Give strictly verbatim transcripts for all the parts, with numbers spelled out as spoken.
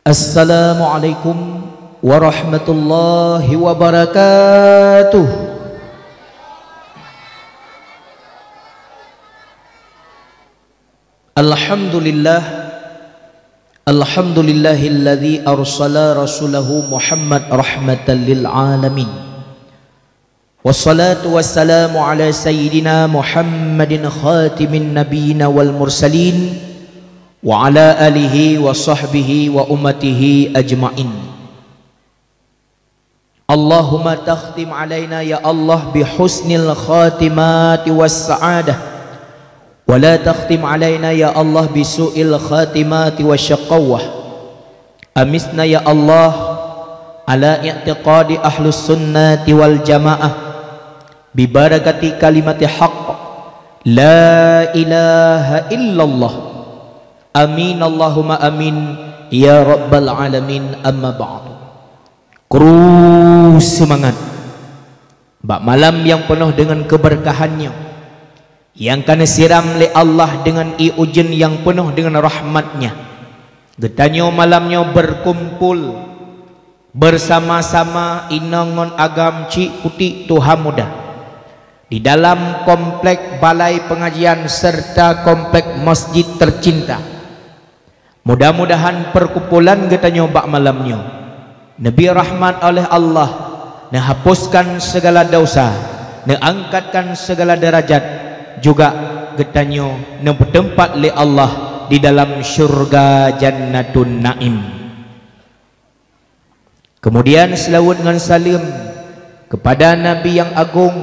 Assalamualaikum warahmatullahi wabarakatuh. Alhamdulillah. Alhamdulillahilladzi arsala rasulahu Muhammad rahmatan lil alamin. Wassalatu wassalamu ala sayyidina Muhammadin khatimin nabiyina wal mursalin, wa ala alihi wa sahbihi wa ummatihi ajmain. Allahumma takhtim alaina ya Allah bi husnil khatimati was sa'adah, wa la takhtim alaina ya Allah bi su'il khatimati wa syaqawah. Amisna ya Allah ala i'tiqadi ahlus sunnati wal jamaah bi barakati kalimati haqq la ilaha illallah. Amin Allahumma amin ya rabbal alamin, amma ba'du. Kru seumangat bak malam nyang peunoh deungon keubeurkahan nyoe, nyang ka neusiram lé Allah deungon ié ujeuen nyang peunoh deungon rahmat-Nya. Geutanyoe malam nyoe beukumpul beusama-sama inong ngon agam, chik putik, tuha muda, di dalam komplek balai peungajian serta komplek masjid teucinta. Mudah-mudahan peukumpulan geutanyoe bak malam nyoe neubri rahmat oleh Allah, neuhapuskan sigala desya, neuangkatkan sigala deurajat, juga geutanyoe neupeuteumpat lé Allah di dalam syeuruga Jannatun Naim. Keumudian seulaweuet ngon saleuem keupada Nabi nyang agong,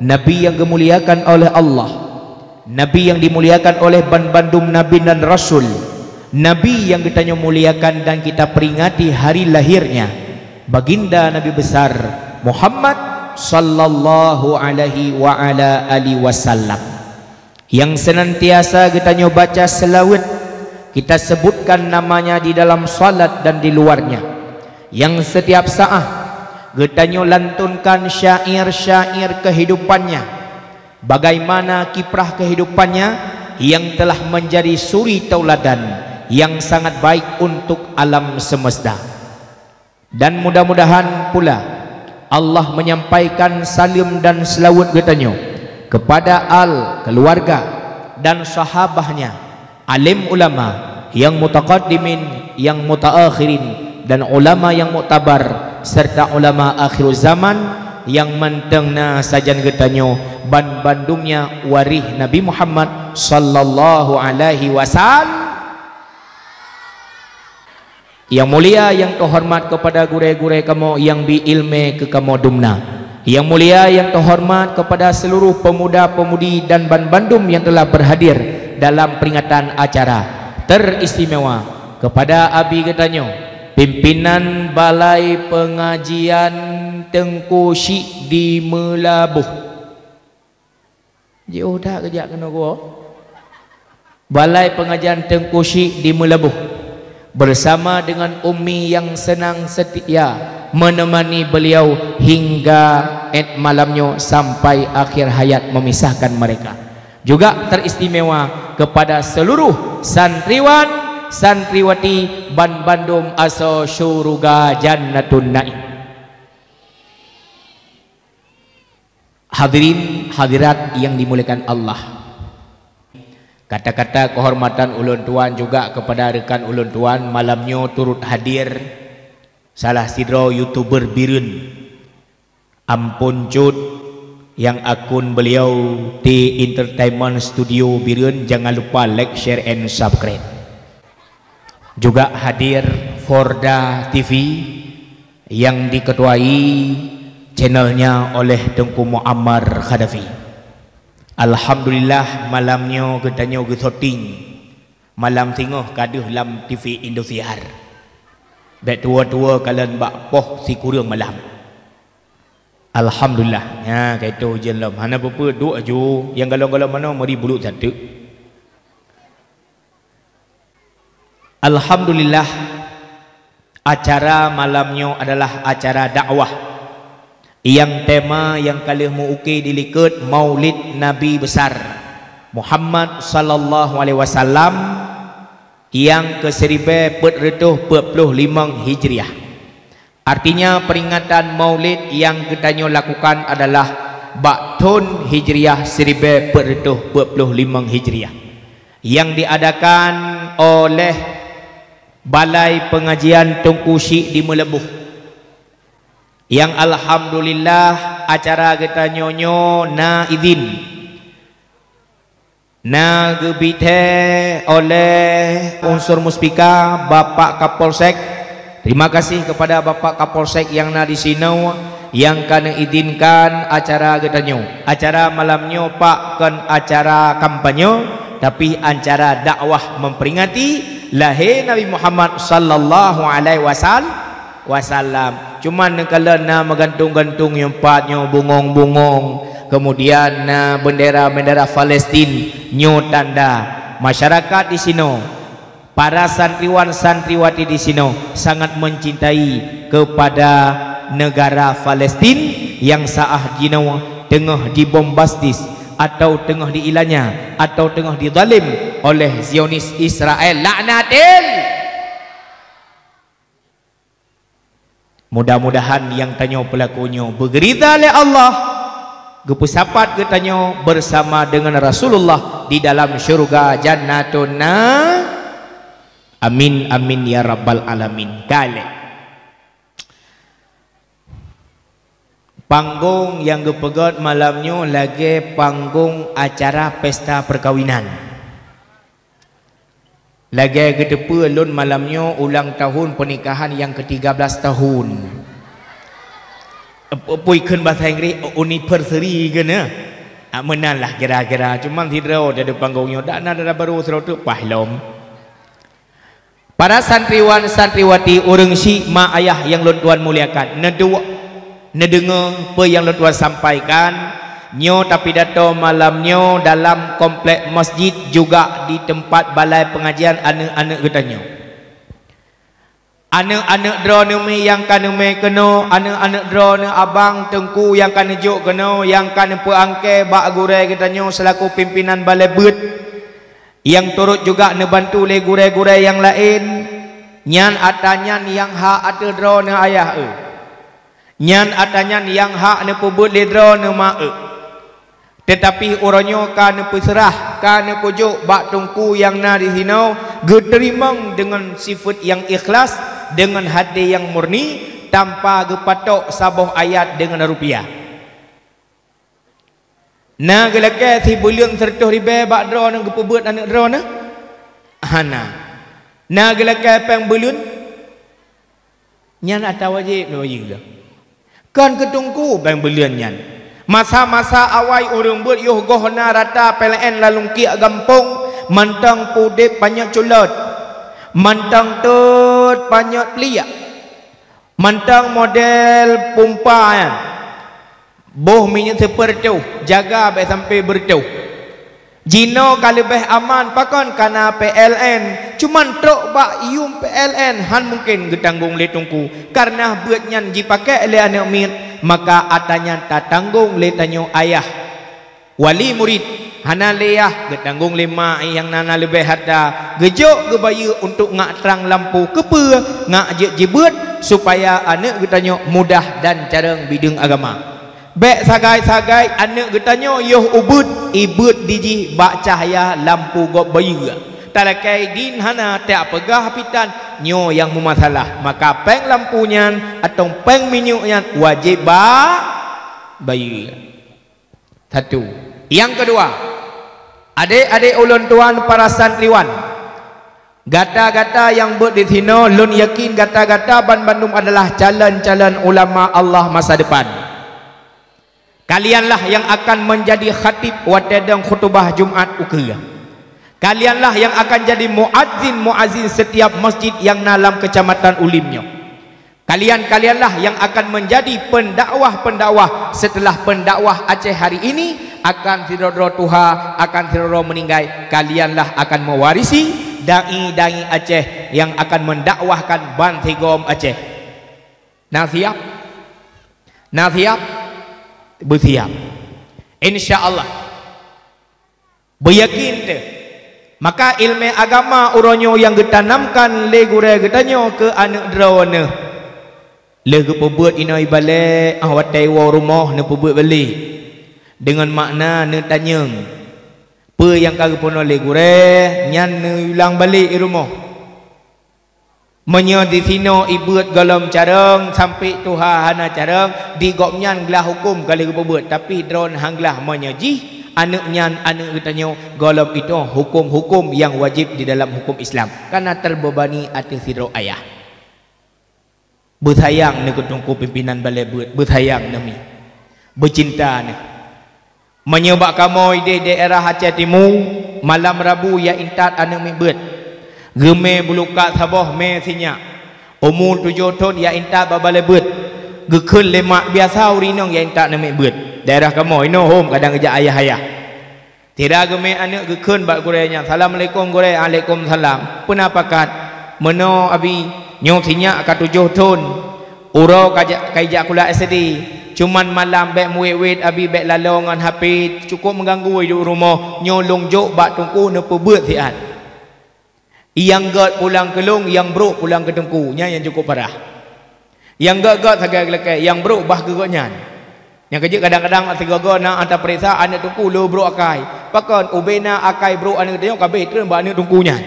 Nabi nyang geumuliakan oleh Allah, Nabi nyang dimuliakan oleh banbandum nabi dan rasul, Nabi nyang geutanyoe muliakan dan kita peringati hari lahirnya, Baginda Nabi Besar Muhammad sallallahu alaihi wa ala alihi wasallam. Nyang seunantiasa geutanyoe baca seulaweuet, kita seubutkan namanya di dalam salat dan di luarnya. Nyang seutiap saát geutanyoe lantunkan syair-syair keuhidupannya, bagaimana kiprah keuhidupannya nyang teulah meunjadi suri teuladan nyang sangat baik untuk alam seumeusta. Dan mudah-mudahan pula Allah menyampaikan saleuem dan seulaweuet geutanyoe keupada al, keuluwarga, dan sahabahnya, alim ulama nyang mutaqaddimin, nyang mutaakhirin, dan ulama nyang muktabar, serta ulama akhiruz zaman nyang mantong na sajan geutanyoe, banbandumnya waréh Nabi Muhammad sallallahu alaihi wasallam. Nyang mulia, nyang teuhoreumat keupada gurée-gurée kamoe nyang bi iéleumé keu kamoe dumna. Nyang mulia, nyang teuhoreumat keupada seuluruh peumuda-peumudi dan banbandum nyang teulah beuhadir dalam peuringatan acara, teuistimewa keupada abi geutanyoe, pimpinan Balai Peungajian Teungku Chik di Meulaboh. Jiôh that geujak keunoe goe. Balai Peungajian Teungku Chik di Meulaboh, bersama dengan Ummi nyang seunang seutia meuneumeuni beliau hingga ét malam nyoe sampai akhir hayat memisahkan mereka. Juga teuistimewa keupada seuluruh santriwan, santriwati banbandum asoe syeuruga Jannatun Naim. Hadirin hadirat nyang dimuliakan Allah. Kata-kata keuhormatan ulôn tuan juga keupada reukan ulôn tuan malam nyoe turot hadir salah sidroe YouTuber Bireuen, Ampon Cut, nyang akun beliau T Entertainment Studio Bireuen, jangan lupa like, share, and subscribe. Juga hadir Forda T V yang diketuai channelnya oleh Teungku Muammar Khadafi. Alhamdulillah, malam nyoe geutanyoe geusyuting. Malam singoh ka deuh lam T V Indosiar. Bék tuwo-tuwo kalon bak poh sikureueng malam. Alhamdulillah. Nya, ka itu ujeuen lom. Hana peue-peue, duek aju. Nyang golom-golom manoe meuri buleuk sateuk. Alhamdulillah, acara malam nyoe adalah acara dakwah nyang tema nyang ka lheueh meu-uke dilikot Maulid Nabi Besar Muhammad sallallahu alaihi wasallam, nyang keu siribée peuet reutôh peuet ploh limong Hijriah. Artinya, peringatan Maulid nyang geutanyoe lakukan adalah bak thon Hijriah siribée peuet reutôh peuet ploh limong Hijriah, nyang diadakan oleh Balai Pengajian Teungku Syik di Meulaboh. Nyang alhamdulillah, acara geutanyoe nyoe na idhin, na geubithée oleh unsur muspika, Bapak Kapolsek. Terima kasih kepada Bapak Kapolsek nyang na disinoe, nyang ka neuidhinkan acara geutanyoe. Acara malam nyoe, Pak, kon acara kampanye, tapi acara dakwah memperingati lahé Nabi Muhammad sallallahu alaihi wasal-, wasallam. Cuman neukalon na meugantung-gantung nyoe pat nyoe, bungong-bungong, kemudian na bendera-bendera Palestin, nyoe tanda masyarakat disinoe, para santriwan-santriwati disinoe sangat mencintai kepada negara Palestin nyang saat jinoe teungoh dibombastis atau teungoh diilanya atau teungoh dizalim oleh Zionis Israel. Laknatil! Mudah-mudahan nyang tanyoe peulaku nyoe beugeurida lé Allah, geupeusapat geutanyoe bersama dengan Rasulullah di dalam syurga Jannatun Na-, amin, amin, ya rabbal alamin. Ka lheueh. Panggong nyang geupeugét malam nyoe lagée panggong acara pesta perkawinan. Lagée geuteupeue lôn malam nyoe ulang tahun pernikahan nyang ketiga belas tahun. Pu-, pui kheun bahasa Inggréh, anniversary keunoe. Ah, meunan lah kira-kira. Cuman sidroe di panggong nyoe, dak na dara barô sidroe teuk paih lom. Para santriwan-santriwati, ureuëng syik, ma ayah nyang lôn tuan muliakan, neuduek, neudeungoe peue nyang lôn tuan sampaikan. Nyoe tapidato malam nyoe dalam komplek masjid, juga di teumpat balai pengajian aneuëk-aneuëk geutanyoe. Aneuëk-aneuëk droeneuh mi nyang ka neumé keunoe, aneuëk-aneuëk droeneuh abang teungku nyang ka neujok keunoe, nyang ka neupeuangkée bak gurée geutanyoe selaku pimpinan balai beuet, nyang turot juga neubantu lé gurée-gurée nyang laén, nyan ata nyan nyang hak ateueh droeneuh ayah eu. Nyan ata nyan nyang hak neupeubeuet lé droeneuh ma eu. Teutapi uroe nyoe ka neupeuseurah, ka neupeujok bak teungku nyang na disinoe, geuteurimong deungon sifeuet nyang ikhlas, deungon haté nyang murni, tanpa geupatok saboh ayat deungon rupiah. Na geulakée sibuleuen sireutôh ribée bak droeneuh geupeubeuet aneuëk droeneuh? Hana. Na geulakée péng buleuen? Nyan ata wajéb neubayeue. Kon keu teungku péng buleuen nyan. Masa-masa awai ureuëng beuet yoh goh na rata P L N lam lungkiek gampông, mantong peudeb panyöt culot, mantong tot panyöt pliek, mantong model pumpa nyan. Boh minyeuk siper toh, jaga bék sampoe beureutoh. Jinoe ka leubeh aman pakon kana P L N, cuman trok bak yum P L N han mungken geutanggong lé teungku, kareuna beuet nyan jipakék lé aneuëk miet, maka ata nyan tatanggong lé tanyoe ayah. Wali murit, hana lé yah geutanggong lé ma nyang na, na leubeh harta, geujok geubayeue untuk ngak trang lampu, keupeue ngak jeuet jibeuet supaya aneuëk geutanyoe mudah dan carông bideueng agama. Bék sagai-sagai aneuëk geutanyoe yoh ubeuet, ibeuet dijih bak cahya lampu gob bayeue. Talakée idin hana, tapeugah pitan nyoe nyang meumasalah, maka péng lampu nyan atau péng minyeuk nyan wajéb bak bayeue. Satu. Nyang keudua, adék-adék ulôn tuan para santriwan, gata-gata nyang beuet disinoe, lôn yakin gata-gata banmandum adalah calon-calon ulama Allah masa depan. Kalianlah nyang akan menjadi khatib watée dong khutubah Jumat ukeue. Kalianlah nyang akan jadi muadzin-muadzin setiap masjid nyang na lam Keucamatan Ulim nyoe. Kalian-kalianlah nyang akan menjadi pendakwah-pendakwah setelah pendakwah Aceh hari ini akan sidroe-droe tuha, akan sidroe-droe meuninggai. Kalianlah akan mewarisi dai-dai Aceh nyang akan mendakwahkan bansigom Aceh. Na siap? Na siap? Beusiap. Insya Allah. Beuyakin teuh, Maka ileumèe agama uroe nyoe nyang geutanamkan lé gurèe geutanyoe keu aneuk droeneuh. Lheueh geupeubeuet inoe ibalek, ah, watèe iwoe rumoh neupeubuet balek. Deungon makna neutanyong. Peue nyang ka geupeurunoe lé gurèe, nyan neuulang balek i rumoh. Meunyoe disinoe ibeuet gohlom carông, sampoe tuha hana carông, di gobnyan glah hukôm ka lheueh geupeubuet, tapi droeneuh han glah. Meunyoe jih aneuk nyan aneuk geutanyoe, gohlom itoe hukôm-hukôm nyang wajéb di dalam hukôm Islam, kareuna teubebani ateueh sidroe ayah. Beusayang neuh keu teungku pimpinan balè beuet, beusayang neuh mi. Beucinta neuh. Meunyoe bak kamoe idéh daerah Aceh Timu, malam Rabu ya intat aneuk miet beuet. Geumè bulukat saboh mè sinyak. Umu tujoh thon ya intat bak balè beuet. Geukheun lé mak biasa ureueng inong ya intat aneuk miet beuet. Daerah kamoe inoe hom kadang geujak ayah-ayah. Sira geumè aneuk geukheun bak gurèe nyan, "Assalamualaikum gurèe." "Alaikumsalam." "Peue na pakat?" "Meunoe abi, nyoe sinyak ka tujoh thon. Uroe ka jak, ka ijak kuliah S D. Cuman malam bèk meuwét-wét abi, bèk laloe ngon H P, cukôp meuganggu idup rumoh. Nyoe lôn jok bak teungku neupeubuet siat." Nyang gèt pulang keu lôn, nyang brôk pulang keu teungku. Nyan nyang cukôp parah. Nyang gèt-gèt sagai geulakèe, nyang brôk bah keu gobnyan. Nyang keujeuet kadang-kadang sigoe-goe na ata peuriksa aneuk teungku le brôk akai. Pakon ubé na akai brôk aneuk geutanyoe ka abéh treun bak aneuk teungku nyan.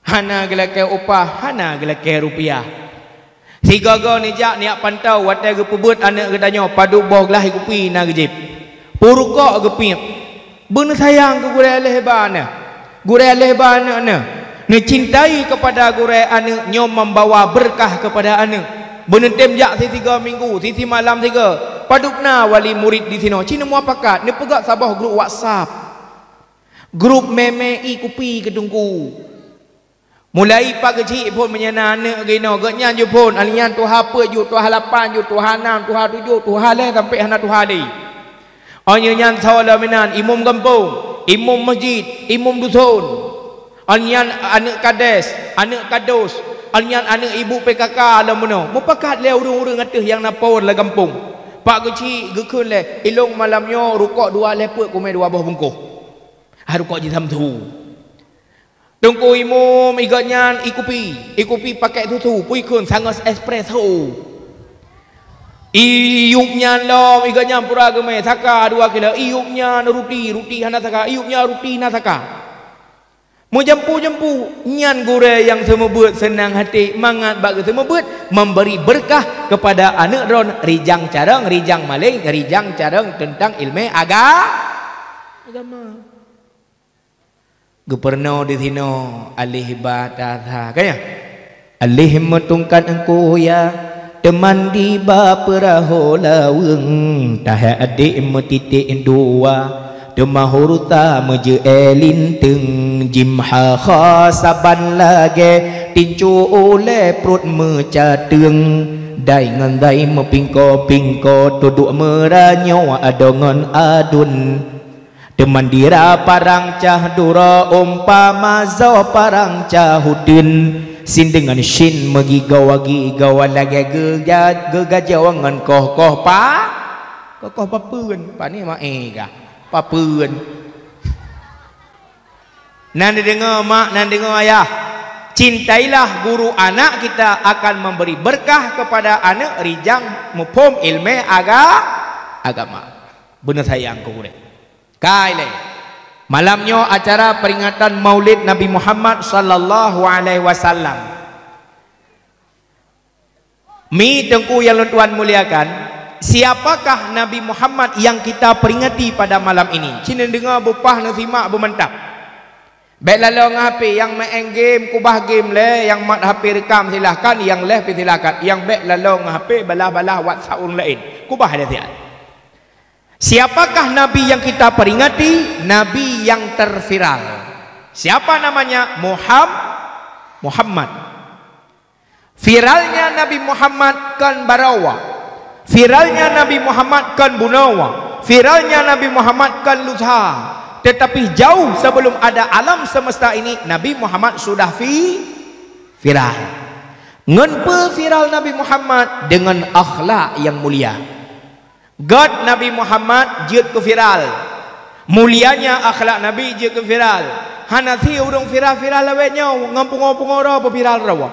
Hana geulakèe upah, hana geulakèe rupiah. Sigoe-goe neujak neujak pantau watèe geupeubuet aneuk geutanyoe padub boh glah kupi na geujieb. Peue rukok geupiep. Beuneusayang keu gurèe lheueh ba neuh. Gurèe lheueh ba aneuk neuh. Neucintai keupada gurèe aneuk nyoe membawa beurkah keupada aneuk. Beuneutem jak sisigoe minggu, sisi malam sigoe. Padub na wali murit disinoe, ci neumupakat, neupeugèt saboh grup WhatsApp. Grup mè-mè ie kupi keu teungku. Mulai pak keuchik phôn meunyoe na aneuk geuh inoe, gobnyan jiphôn, alèh nyan tuha peuet ju, tuha lapan ju, tuha nam, tuha tujoh, tuha lhèe sampoe hana tuha lé. Óh lheueh nyan soe lom inan, imum gampông, imum masjid, imum duson. Óh lheueh nyan aneuk kades, aneuk kados, óh lheueh nyan aneuk ibu P K K lom bunoe. Mupakat lé ureueng-ureueng ateueh nyang na power lam gampông. Pak keuchik geukheun lé, "Ilôn malam nyoe rukok dua lhèe peuet kumè dua boh bungkôh." Ah, rukok jisamsu. Teungku imum, ie gobnyan ie kupi, ie kupi pakèk susu, peue ikheun, Sanggeus Espresso. Ie yup nyan lom, ie gobnyan pura geumè, saka dua kilo, ie yup nyan ruti, ruti hana saka, ie yup nyan ruti na saka. Meujampu-jampu, nyan gurèe nyang seumeubeuet seunang até, mangat bak geuseumeubeuet, memberi beurkah keupada aneuk droen, rijang carông, rijang malèe, rijang carông teuntang ileumèe aga-, agama. Geupeurunoe disinoe alèh ba tasa, ka nyan? Alèh meutungkat eungku ya, teumandi ba peurahô laweueng, tahé adék meutiték dua, teuma hurta meujeuet linteung, jimeuha kha saban lagèe, tincu ulèe pruet meucateueng, dai ngon dai meupingko-pingko, tuduek meuranyoe adoe ngon aduen. Teumandira parang cah duro umpama zoe parang cah uteuen, sin deungon syin meugigoe-gigoe lagèe geuga-, geugajoe ngon koh-koh pa-, koh-koh papeuen, pane ma-e gah, papeuen. Nan deungoe mak, nan deungoe ayah, cintailah guru anak kita akan memberi berkah kepada aneuk rijang muphom ileumèe aga-, agama. Beuneusayang keu gurèe. Ka ilèe. Malam nyoe acara peringatan Maulid Nabi Muhammad sallallahu alaihi wasallam. Mi teungku nyang lôn tuan muliakan, siapakah Nabi Muhammad yang kita peringati pada malam ini? Ci neudeungoe beupah neusimak beumantap. Bèk laloe ngon H P, nyang main game, kubah game lé, nyang mat H P rekam silahkan, nyang leh pih silahkan. Nyang bèk laloe ngon H P, balah-balah WhatsApp ureueng laén. Kubah lé siat. Siapakah Nabi yang kita peringati? Nabi yang terviral. Siapa namanya? Muham-, Muhammad. Viralnya Nabi Muhammad kon baroe. Viralnya Nabi Muhammad kon bunoe. Viralnya Nabi Muhammad kon lusa. Tetapi jauh sebelum ada alam semesta ini, Nabi Muhammad sudah vi-, viral. Ngon peue viral Nabi Muhammad? Dengan akhlak yang mulia. Gèt Nabi Muhammad jeuet keu viral. Mulianya akhlak Nabi jeuet keu viral. Hana si ureuëng viral-viral lawét nyoe ngon pungo-pungo droe peuviral droe.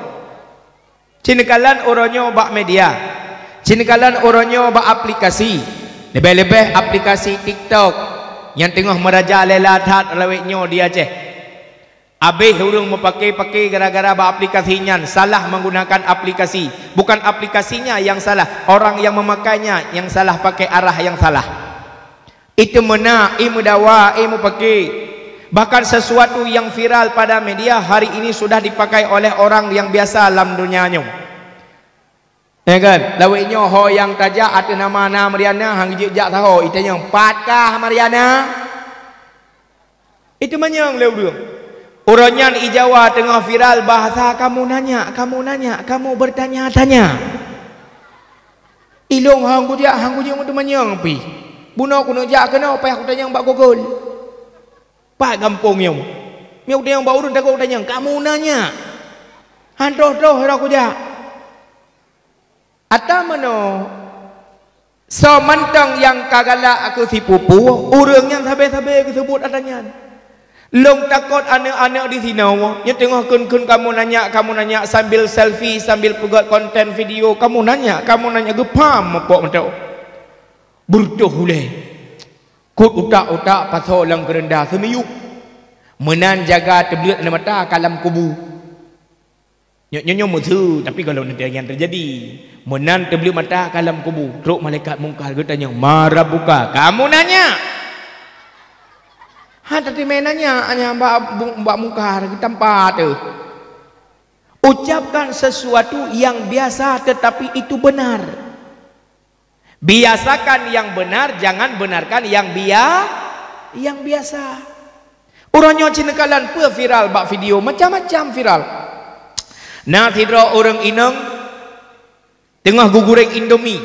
Ci neukalon uroe nyoe bak media. Ci neukalon uroe nyoe bak aplikasi. Leubeh-leubeh aplikasi TikTok nyang teungoh meurajalela that lawét nyoe di Aceh. Abéh ureuëng meupaké-paké gara-gara bak aplikasi nyan, salah menggunakan aplikasi. Bukan aplikasinya yang salah, orang yang memakainya yang salah, pakai arah yang salah. Itu meunan, i meudawa, i meupaké. Bahkan sesuatu yang viral pada media hari ini sudah dipakai oleh orang yang biasa lam dunia nyoe. Ya kan? Lawét nyoe ho nyang tajak ateueh nama na Mariana, han geujak saho, itanyong, "Pat kah Mariana?" Itu manyong lé ureuëng. Uroe nyan i Jawa teungoh viral bahasa kamu nanya, kamu nanya, kamu bertanya-tanya. Ilong han kujak, han kujak meuteumanyong pih. Bunoe keuneuk jak keunoe payah kutanyong bak Google. Pat gampông nyoe? Miyueb tanyong bak ureuëng takot tanyong, "Kamu nanya." Han troh-troh roh kujak. Ata meunoe, soe mantong nyang ka galak keu sipupu, ureuëng nyan sabe-sabe geuseubut ata nyan. Lôn takot aneuëk-aneuëk di sinoe, nyoe teungoh kheun-kheun kamu nanya, kamu nanya sambil selfie, sambil peugét konten video, kamu nanya, kamu nanya, geupam mupok meutoe. Beureutoh ulée. Kut utak-utak pasoe lam keureunda seumiyueb. Meunan jaga teubleuet aneuk mata ka lam kubu. Nyoe, nyoe, nyoe meuseu, tapi kalau nanti yang terjadi, meunan teubleuet mata ka lam kubu, trok malaikat mungkar geutanyong, "Man rabbuka?" Kamu nanya. Ha, tapi main nanya, hanya bak, bak mungkar geutampa teuh. Ucapkan sesuatu yang biasa tetapi itu benar. Biasakan yang benar, jangan benarkan yang bia-, yang biasa. Uroe nyoe ci neukalon peue viral bak video, macam-macam viral. Na sidroe ureuëng inong teungoh geugureng Indomie.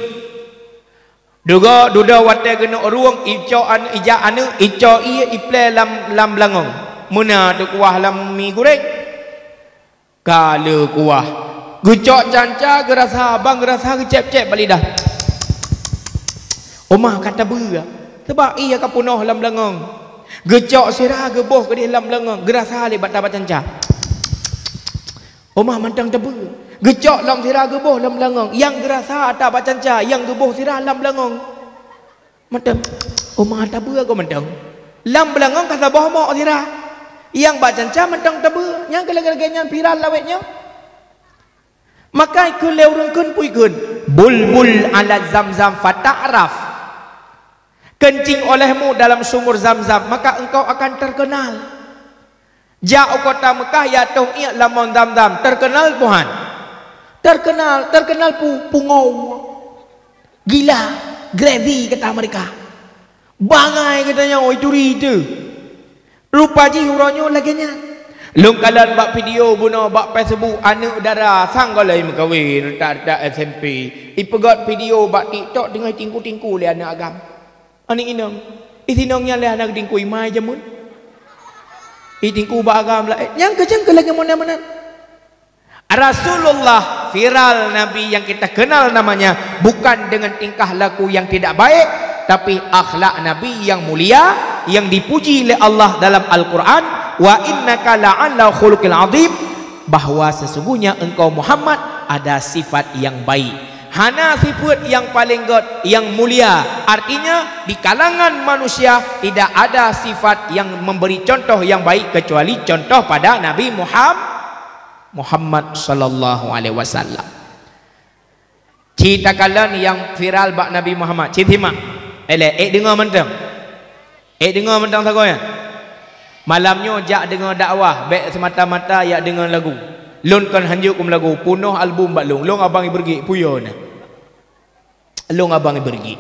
Dudoe, dudoe watée geuneuk rueng, icok an-, ijak aneuëk, icok ié, iplée lam, lam beulangong. Meunan teukuah lam mi gureng. Ka le kuah. Geucok canca geurasa, bang geurasa geucép-cép bak lidah. Oma ka tabeue, sabab ié ka peunoh lam beulangong. Geucok sira geuboh keudeh lam beulangong, geurasa lé bak ata bak canca. Oma mantong tabeue. Geucok lom sira geuboh lam beulangong, nyang geurasa ata bak canca, nyang geuboh sira lam beulangong. Mantong, oma tabeue goe mantong. Lam beulangong ka saboh mok sira. Nyang bak canca mantong tabeue. Nyang keu lagée-lagée nyan viral lawét nyoe. Maka ikheun lé ureuëng kheun peue ikheun, "Bulbul ala Zamzam fata'raf." Kencing olehmu dalam sumur Zamzam, maka engkau akan terkenal. Jak u kota Meukah, ya toh iék lamon Zamzam, terkenal buhan. Terkenal, terkenal pu-, pungo. Gila, crazy kata mereka. Bangai geutanyoe, oi turi teuh. Rupa jih uroe nyoe lagée nyan. Lôn kalon bak video bunoe bak Facebook aneuëk dara sang gohlom meukawen, retak-retak S M P. Ipeugét video bak TikTok teungoh itingku-tingku lé aneuëk agam. Aneuëk inong. Isinong nyan lé hana geutingku imai jameun. Itingku bak agam laén. Nyang keuceung keu lagée meunan-meunan. Rasulullah viral, Nabi yang kita kenal namanya bukan dengan tingkah laku yang tidak baik, tapi akhlak Nabi yang mulia, yang dipuji oleh Allah dalam Al-Quran, "Wa innaka la'ala khuluqil azim," bahwa sesungguhnya engkau Muhammad ada sifat yang baik. Hana sifat yang paling gét, yang mulia. Artinya, di kalangan manusia tidak ada sifat yang memberi contoh yang baik kecuali contoh pada Nabi Muham-, Muhammad sallallahu alaihi wasallam. Ci takalon nyang viral bak Nabi Muhammad. Ci simak. Eleh, ék deungoe mantong. Ék deungoe mantong sagoe nyan. Malam nyoe jak deungoe dakwah, bék semata-mata jak deungoe lagu. Lôn kon hanjeuet keu meulagu, peunoh album bak lôn. Lôn abang Ibergik, puyoe na. Lôn abang Ibergik.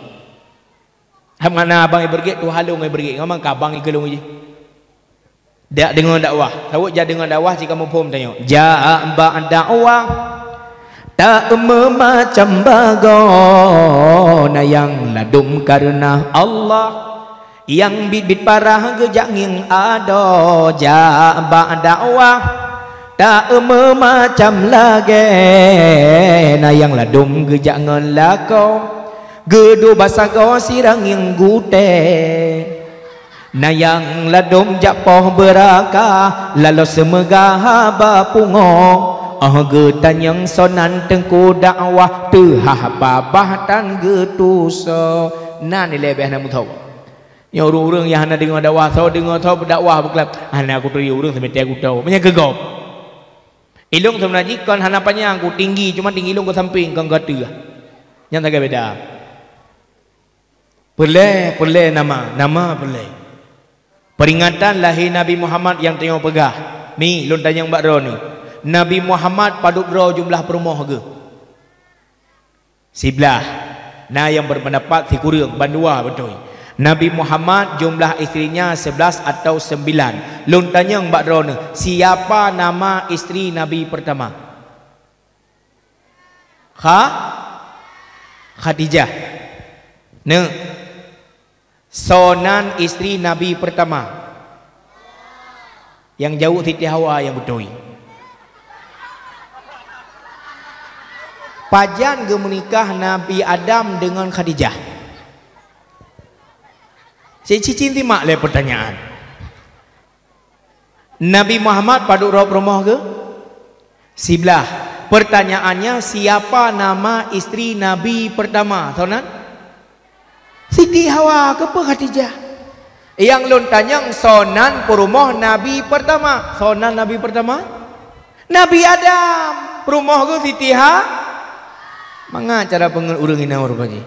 Hana abang Ibergik, tuha lôn Ibergik. Ngamang ka abang ikeu lôn jih. Jak deungoe dakwah. Sawot jak deungoe dakwah, cit kamoe phom tanyoe. Jak bak dakwah, tak meumacam bagoe, na nyang ladum kareuna Allah. Nyang biet-biet parah geujak ngieng adoe, jak bak dakwah, tak meumacam lagée, na nyang ladum geujak ngon lakoe. Geuduek bak sagoe sira ngieng gutée. Na nyang ladôm jak poh beurakah, laloe seumeugah haba pungoh. Óh geutanyong sonan teungku dakwah, teuhah babah tan geutusoe. Na nilai beh na meuthok. Nyoe ureuëng-ureuëng nyang hana deungoe dakwah, soe deungoe soe dakwah beuklam, hana kuturi ureuëng seumeutée kutoe. Meunyoe keu gob. Ilông sebenarnya jih kon hana panyang ku tinggi, cuma tinggi ilông ke samping kon gata. Nyang sagai beda. Peureulée, peureulée nama, nama peureulée. Peringatan lahé Nabi Muhammad nyang tanyoe peugah. Mi, lôn tanyong bak droeneuh. Nabi Muhammad padub droe jumlah peurumoh geuh? Siblaih. Na nyang berpendapat sikureueng, bandua beutôi. Nabi Muhammad jumlah istrinya sebelas atau sembilan. Lôn tanyong bak droeneuh, siapa nama istri Nabi pertama? Kha-, Khadijah. Neuk. Soe nan istri Nabi pertama? Nyang jaweueb Siti Hawa nyang beutôi. Pajan geumeunikah Nabi Adam deungon Khadijah? Cicing simak lé pertanyaan. Nabi Muhammad padub droe peurumoh geuh? Siblaih. Pertanyaannya, siapa nama istri Nabi pertama? Soe nan? Siti Hawa, keupeue Khadijah? Nyang lôn tanyong, soe nan peurumoh Nabi pertama? Soe nan Nabi pertama? Nabi Adam. Peurumoh geuh Siti Ha-, mangat cara peungeuet ureuëng inong rupa jih.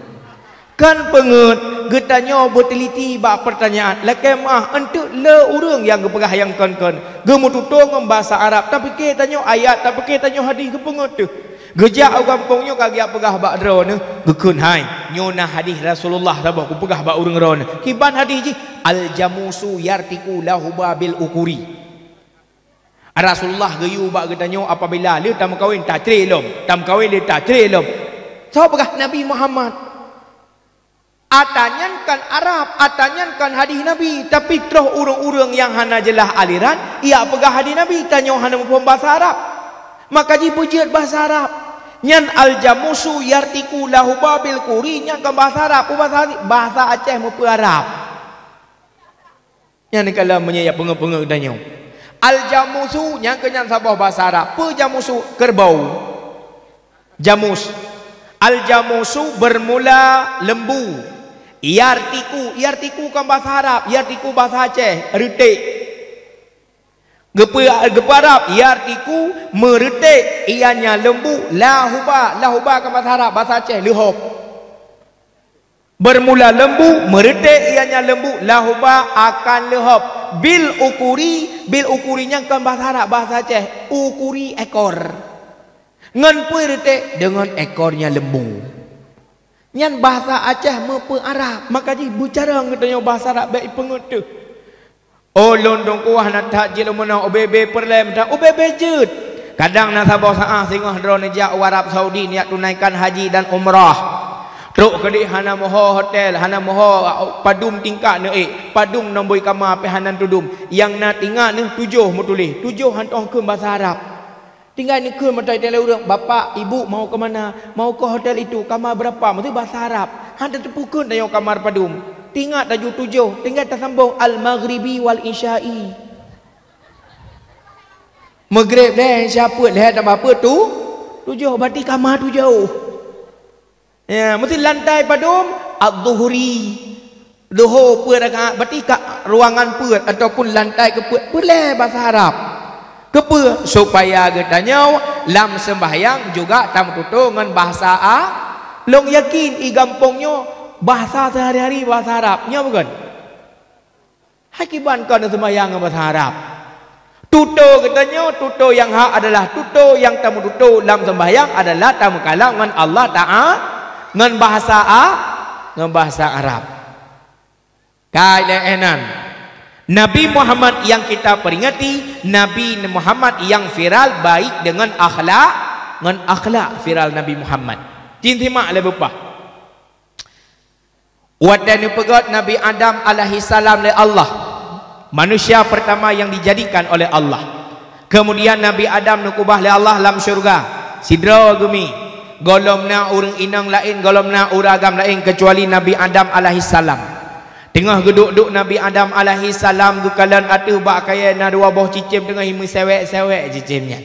Kan peungeuet, geutanyoe beuteuliti bak peurtanyaan, lakée meuáh eunteuk le ureuëng nyang geupeugah nyang kon-kon, geumeututoe ngon basa Arab, tapike tanyoe ayat, tapike tanyoe hadih, geupeungeuet teuh. Geujak u gampông nyoe ka geujak peugah bak droeneuh, geukheun, "Hai, nyoe na hadih Rasulullah saboh kupeugah bak ureuëng droeneuh." Kiban hadih jih, "Al-jamusu yartiku lahuba bil ukuri." Rasulullah geuyue bak geutanyoe apabila le tameukawen tacre lom, tameukawen le tacre lom. Soe peugah? Nabi Muhammad. Ata nyan kan Arab, ata nyan kan hadih Nabi, tapi troh ureuëng-ureuëng nyang hana jeulaih aliran, ijak peugah hadih Nabi, tanyoe hana muphom basa Arab. Maka jibeujeuet basa Arab. Nyan al-jamusu yartiku lahuba bil kuri, nyan kan basa Arab, peubasa, basa Aceh meupeu Arab. Nyan kalon meunyoe jak peungeuet-peungeuet geutanyoe. Al-jamusu, nyang keu nyan saboh basa Arab. Peue jamusu? Kerbau. Jamus. Al-jamusu bermula lembu. Yartiku, yartiku kan basa Arab, yartiku basa Aceh, reutek. Geupeu-, geupeu Arab, yartiku meureutek, ianya lembu, lahuba, lahuba kan basa Arab, basa Aceh, leuhop. Bermula lembu, meureutek ianya lembu, lahuba akan leuhop. Bil ukuri, bil ukuri nyan kon basa Arab, basa Aceh. Ukuri ekor. Ngon peue reutek? Deungon ekornya lembu. Nyan basa Aceh meupeu Arab. Maka jih beucarông geutanyoe basa Arab bék ipeungeuet teuh. Oh, lôn dongkoh hana that jih lôn meunoe, ubé-bé peureulée meutan, ubé-bé jeuet. Kadang na saboh saát singoh droeneuh jak u Arab Saudi niat tunaikan haji dan umrah. Trok keudeh hana meuho hotel, hana meuho padum tingkat neuék, padum nomboi kama pih hana tudum. Nyang na tingat neuh tujoh meutuléh, tujoh hantom kheun basa Arab. Tinggai neukheun meutai teuh lé ureuëng, "Bapak, Ibu mau ke mana?" "Mau ke hotel itu, kamar berapa?" Meusti basa Arab. Hana teupeu kheun tanyoe kamar padum. Tingat laju tujoh, tinggai tasambong al-maghribi wal isya'i. Maghrib lhée, isya peuet lhée, tambah peuet tu, tujoh, berarti kamar tujoh. Ya, meusti lantai padum, adz-zuhri. Duhô peuet rakaat, berarti ka ruangan peuet ataupun lantai keupeuet, peureulée basa Arab. Keupeue? Supaya geutanyoe lam seumbahyang juga tameututoe ngon bahasa A-, lôn yakin i gampông nyoe bahasa sehari-hari bahasa Arab. Nyoe bukan? Hai kiban kon seumbahyang ngon bahasa Arab. Tutoe geutanyoe, tutoe nyang hak adalah tutoe nyang tameututoe lam seumbahyang adalah tameukalam ngon Allah Ta'a-, ngon bahasa A-, ngon bahasa Arab. Ka ilée nan, Nabi Muhammad yang kita peringati, Nabi Muhammad yang viral baik dengan akhlak, ngon akhlak viral Nabi Muhammad. Cit simak lé beupah. Watée neupeugét Nabi Adam alaihissalam lé Allah, manusia pertama yang dijadikan oleh Allah. Kemudian Nabi Adam neukeubah lé Allah lam syeuruga, sidroe geumi. Gohlom na ureuëng inong laén, gohlom na ureuëng agam laén keucuali Nabi Adam alaihissalam. Teungoh geuduek-duek Nabi Adam alaihissalam geukalon ateueh bak kayée na dua boh cicém teungoh meuséwék-séwék cicém nyan.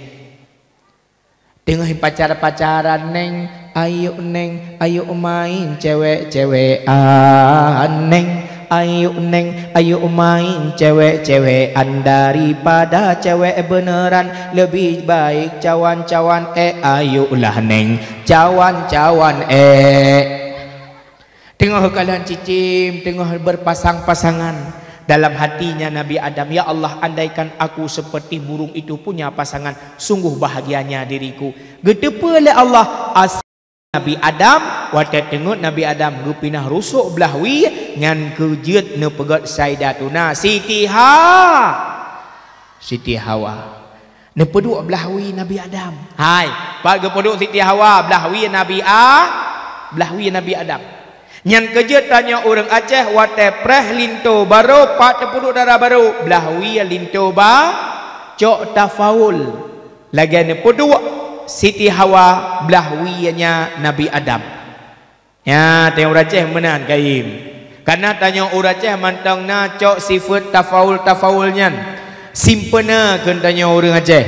Teungoh pacar-pacaran neng, ayuk neng, ayuk main cewek-cewekan neng, ayuk neng, ayuk main cewek-cewekan daripada cewek beneran lebih baik cawan-cawan eh ayuklah neng cawan-cawan eh. Teungoh kalon cicém, teungoh berpasang-pasangan. Dalam hatinya Nabi Adam, "Ya Allah, andaikan aku seperti burung itu punya pasangan, sungguh bahagianya diriku." Geuteupeue lé Allah as- Nabi Adam, watée teungeut Nabi Adam geupinah rusok blah wie, nyan keu jeuet neupeugét Saidatuna Siti Ha-, Siti Hawa. Neupeuduek blah wie Nabi Adam. Hai, pat geupeuduek Siti Hawa, blah wie Nabi A-, blah wie Nabi Adam. Nyan keu jeuet tanyoe ureuëng Aceh watée preh linto barô, pat teupeuduek dara barô, blah wie linto ba-, cok tafaul. Lagée neupeuduek Siti Hawa blah wie nya Nabi Adam. Nya, teuh ureuëng Aceh meunan kayém. Kareuna tanyoe ureuëng Aceh mantong na cok sifeuet tafaul-tafaul nyan. Simpeuna kheun tanyoe ureuëng Aceh.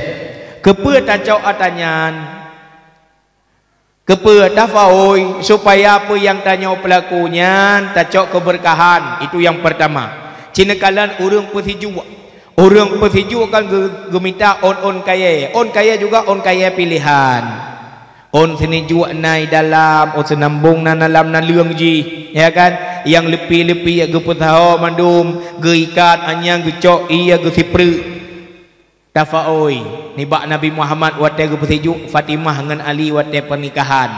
Keupeue tacok atra nyan? Keupeue tafaul? Supaya peue nyang tanyoe peulaku nyan tacok keubeurkahan. Itu nyang peurtama. Ci neukalon ureuëng peusijuek. Ureuëng peusijuek kan geu-, geumita ôn-ôn kayée. Ôn kayée juga ôn kayée piléhan. Ôn sinijuek na i dalam, ôn seunambong na dalam naleueng jih, ya kan? Nyang leupie-leupie geupeusaho mandum, geuikat, anyang geucok ié geusipreuk. Tafaul nibak Nabi Muhammad watée geupeusijuek Fatimah ngon Ali watée peunikahan.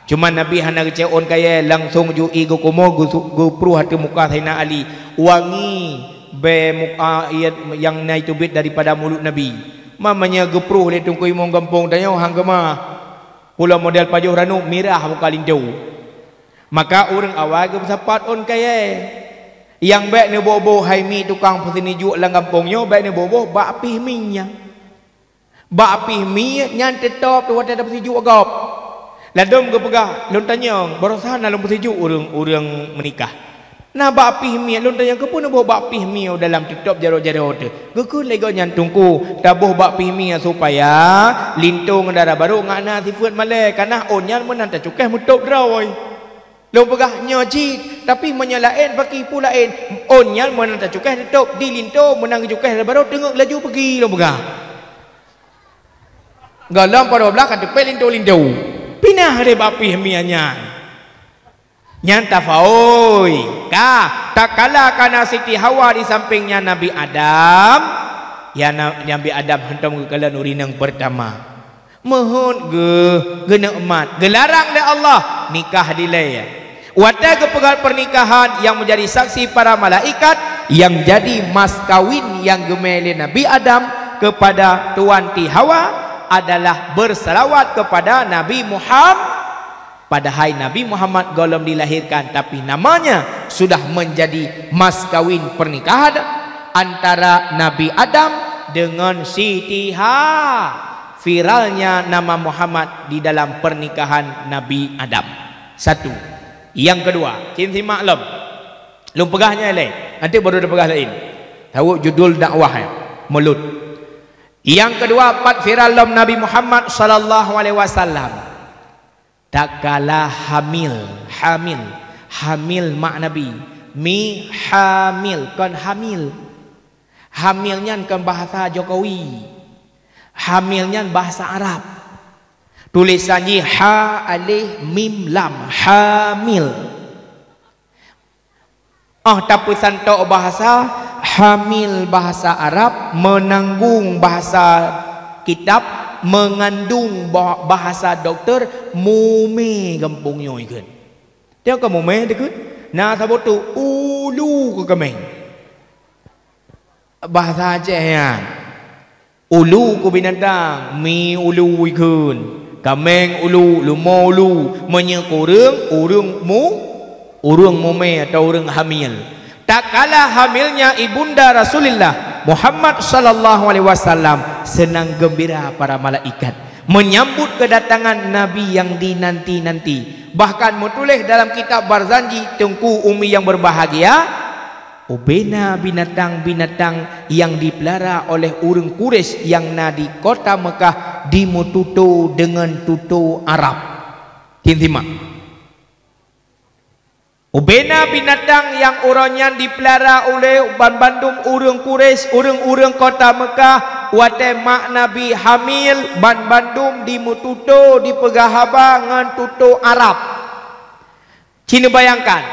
Cuma Nabi hana geucok ôn kayée, langsong ju ié geukumoe geusu-, geupruh ateueh muka Saidina Ali. Wangi bée muka ié nyang na iteubiet daripada mulut Nabi. Ma meunyoe geupruh lé teungku imum gampông tanyoe han geumah. Pulo model pajoh ranub mirah muka linto. Maka ureuëng awai geupeusapat ôn kayée. Nyang bék neuboh-boh hai mi tukang peusinijuek lam gampông nyoe bék neuboh-boh bak pih mi nyan. Bak pih mi nyan teutôb teuh watée tapeusijuek gob. Ladôm geupeugah, "Lôn tanyong, baroesa na lôn peusijuek ureuëng-ureuëng meunikah. Na bak pih mi, lôn tanyong keupeue neuboh bak pih mi u dalam teutôb jaroe-jaroe teuh?" Geukheun lé gobnyan, "Teungku, taboh bak pih mi supaya linto ngon dara barô ngat na sifeuet malée, kareuna ôn nyan meunan tacukéh meutôb droe." Lôn peugah, "Nyoe cit, tapi meunyoe laén, pakri peue laén? Ôn nyan meunan tacukéh teutôb di linto, meunan geucukéh dara barô teungeut laju peugi," lôn peugah. Gohlom padub blaih ka teupék linto-linto. Pinah deh bak pih mi nyan. Nyan tafaul. Ka, tatkala ka na Siti Hawa di sampéng nyan Nabi Adam, ya na-, Nabi Adam hantom geukalon ureuëng nyang peurtama. Meuheuét geuh, geuneukmat, geularang lé Allah nikah dilée. Watée geupeugét pernikahan nyang menjadi saksi para malaikat, nyang jadi mas kawin nyang geumé lé Nabi Adam kepada tuanti Hawa adalah bersalawat kepada Nabi Muhammad. Padahai Nabi Muhammad gohlom dilahirkan, tapi namanya sudah menjadi mas kawin pernikahan antara Nabi Adam dengan Siti Ha-, viralnya nama Muhammad di dalam pernikahan Nabi Adam. Satu. Nyang keudua, cit simak lom. Lôn peugah nyan lé, nanti baru tapeugah laén. Tahu judul dakwah, eh, mulut. Nyang keudua, pat viral lom Nabi Muhammad sallallahu alaihi wasallam. Tatkala hamil, hamil, hamil mak Nabi. Mi hamil, kon hamil. Hamil nyan kon bahasa Jokowi. Hamil nyan bahasa Arab. Tulisan jih ha alif mim lam, hamil. Ah, tapeusantok bahasa, hamil bahasa Arab, menanggung bahasa kitab, mengandung ba-, bahasa doktor, mumé gampông nyoe ikheun. Teuka mumé dikeue, na saboh tu ulu keu kaméng. Bahasa Aceh nyan. Ulu keu binatang, mi ulu ikheun, kaméng ulu, leumo ulu, meunyoe keu ureuëng, ureuëng mu-, ureuëng mumé atau ureuëng hamil. Tatkala hamilnya ibunda Rasulullah Muhammad sallallahu alaihi wasallam, seunang geumbira para malaikat menyambut kedatangan Nabi yang dinanti-nanti. Bahkan meutuléh dalam kitab Barzanji, Teungku Umi yang berbahagia, Ubena binatang-binatang nyang jipeulara oleh ureuëng Quraisy nyang na di kota Meukah jimeututoe deungon tutoe Arab. Tin simak. Ubena binatang nyang uroe nyan jipeulara oleh banmandum ureuëng Quraisy, ureuëng-ureuëng kota Meukah, watée mak Nabi hamil, banmandum jimeututoe, jipeugah haba ngon tutoe Arab. Ci neubayangkan,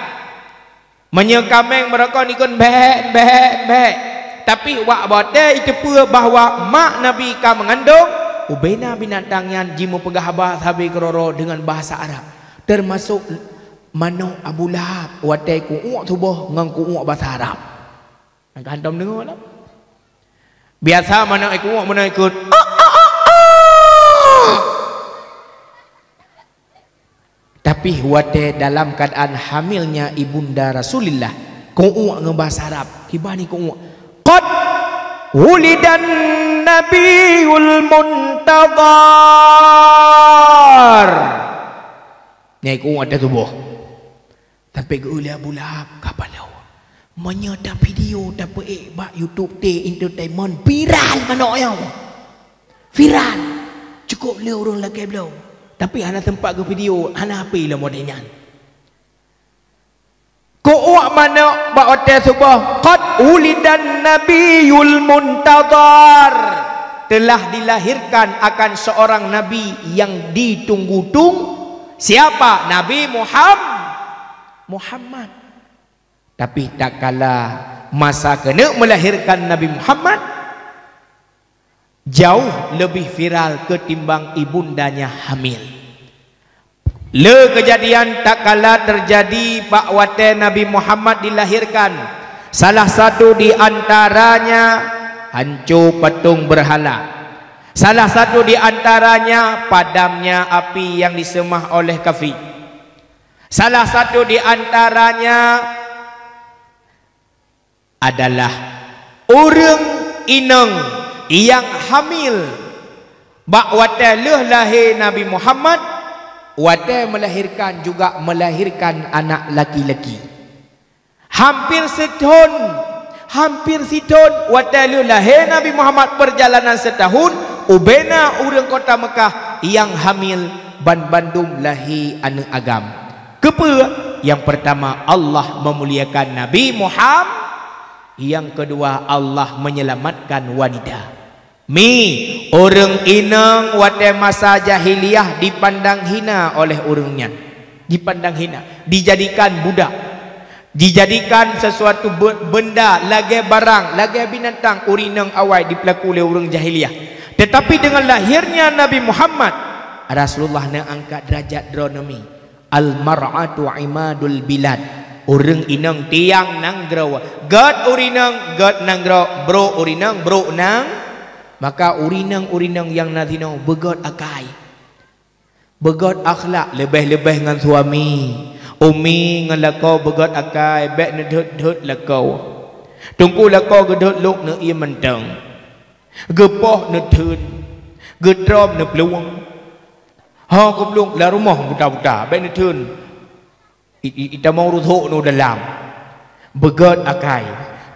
meunyoe kaméng meurokok ikon bèk, bèk, bèk. Tapi wak watée jiteupeue bahwa mak Nabi ka meungandong, ubena binatang nyan jimeupeugah haba sabe keudroe-droe deungon bahasa Arab, teumasok manok Abu Lahab watée kuuek tuboh ngon kuuek bahasa Arab. Nyang ka hantom deungoe lom. Biasa manok ikuek, manok ikot. Tapi watée dalam keadaan hamilnya ibunda Rasulullah, kuuek ngon bahasa Arab, kiban kuuek. Qad wulidan nabiyul muntadhar. Nyang kuuek até tuboh. Sampai geu lé Abu Lahab ka paloe. Meunyoe tavideo tapeuék bak YouTube T Entertainment, viral manok nyoe. Viral. Cukup lé ureuëng lakée bloe. Tapi hana sempat geuvideo, hana H P lom watée nyan. Kuuek manok bak watée suboh, qad wulidan nabiyul muntadhar. Telah dilahirkan akan seorang nabi yang ditunggu-tunggu. Siapa? Nabi Muham-, Muhammad. Tapi tatkala masa keuneuk melahirkan Nabi Muhammad, jauh lebih viral ketimbang ibundanya hamil. Le keujadian tatkala teujadi bak watée Nabi Muhammad dilahirkan, salah satu di antaranya hanco patong beurhala. Salah satu di antaranya padamnya api nyang diseumah oleh kafé. Salah satu di antaranya adalah ureuëng inong nyang hamil bak watée lheueh lahé Nabi Muhammad, watée melahirkan juga melahirkan anak laki-laki. Hampir sithon, hampir sithon watée lheueh lahé Nabi Muhammad, perjalanan seutahun, ubena ureuëng kota Meukah nyang hamil banmandum lahé aneuëk agam. Keupeue? Nyang peurtama, Allah meumuliakan Nabi Muham-, nyang keudua, Allah menyelamatkan wanita. Mi, ureuëng inong watée masa jahiliyah dipandang hina oleh ureuëng nyan. Dipandang hina, dijadikan budak, dijadikan sesuatu be-, benda lagée barang, lagée binatang, ureuëng inong awai dipeulaku lé ureuëng jahiliyah. Tetapi dengan lahirnya Nabi Muhammad, Rasulullah neuangkat deurajat droe nyoe mi. Al-mar'atu imadul bilad. Ureuëng inong tiang nanggroe. Gét ureuëng inong, gét nanggroe. Brok ureuëng inong, brok nang-, maka ureuëng inong, ureuëng inong nyang na sinoe beugét akai, beugét akhlak, leubeh-leubeh ngon suami. Umi ngon lakoe beugét akai, bék neudhôt-dhôt lakoe. Teungku lakoe geudhôt lôk neuiem mantong. Geupoh neutheun, geutrom neuplueng. Ho geuplueng lam rumoh buta-buta, bék neutheun. I, i, itamong ruthok nu dalam. Beugét akai.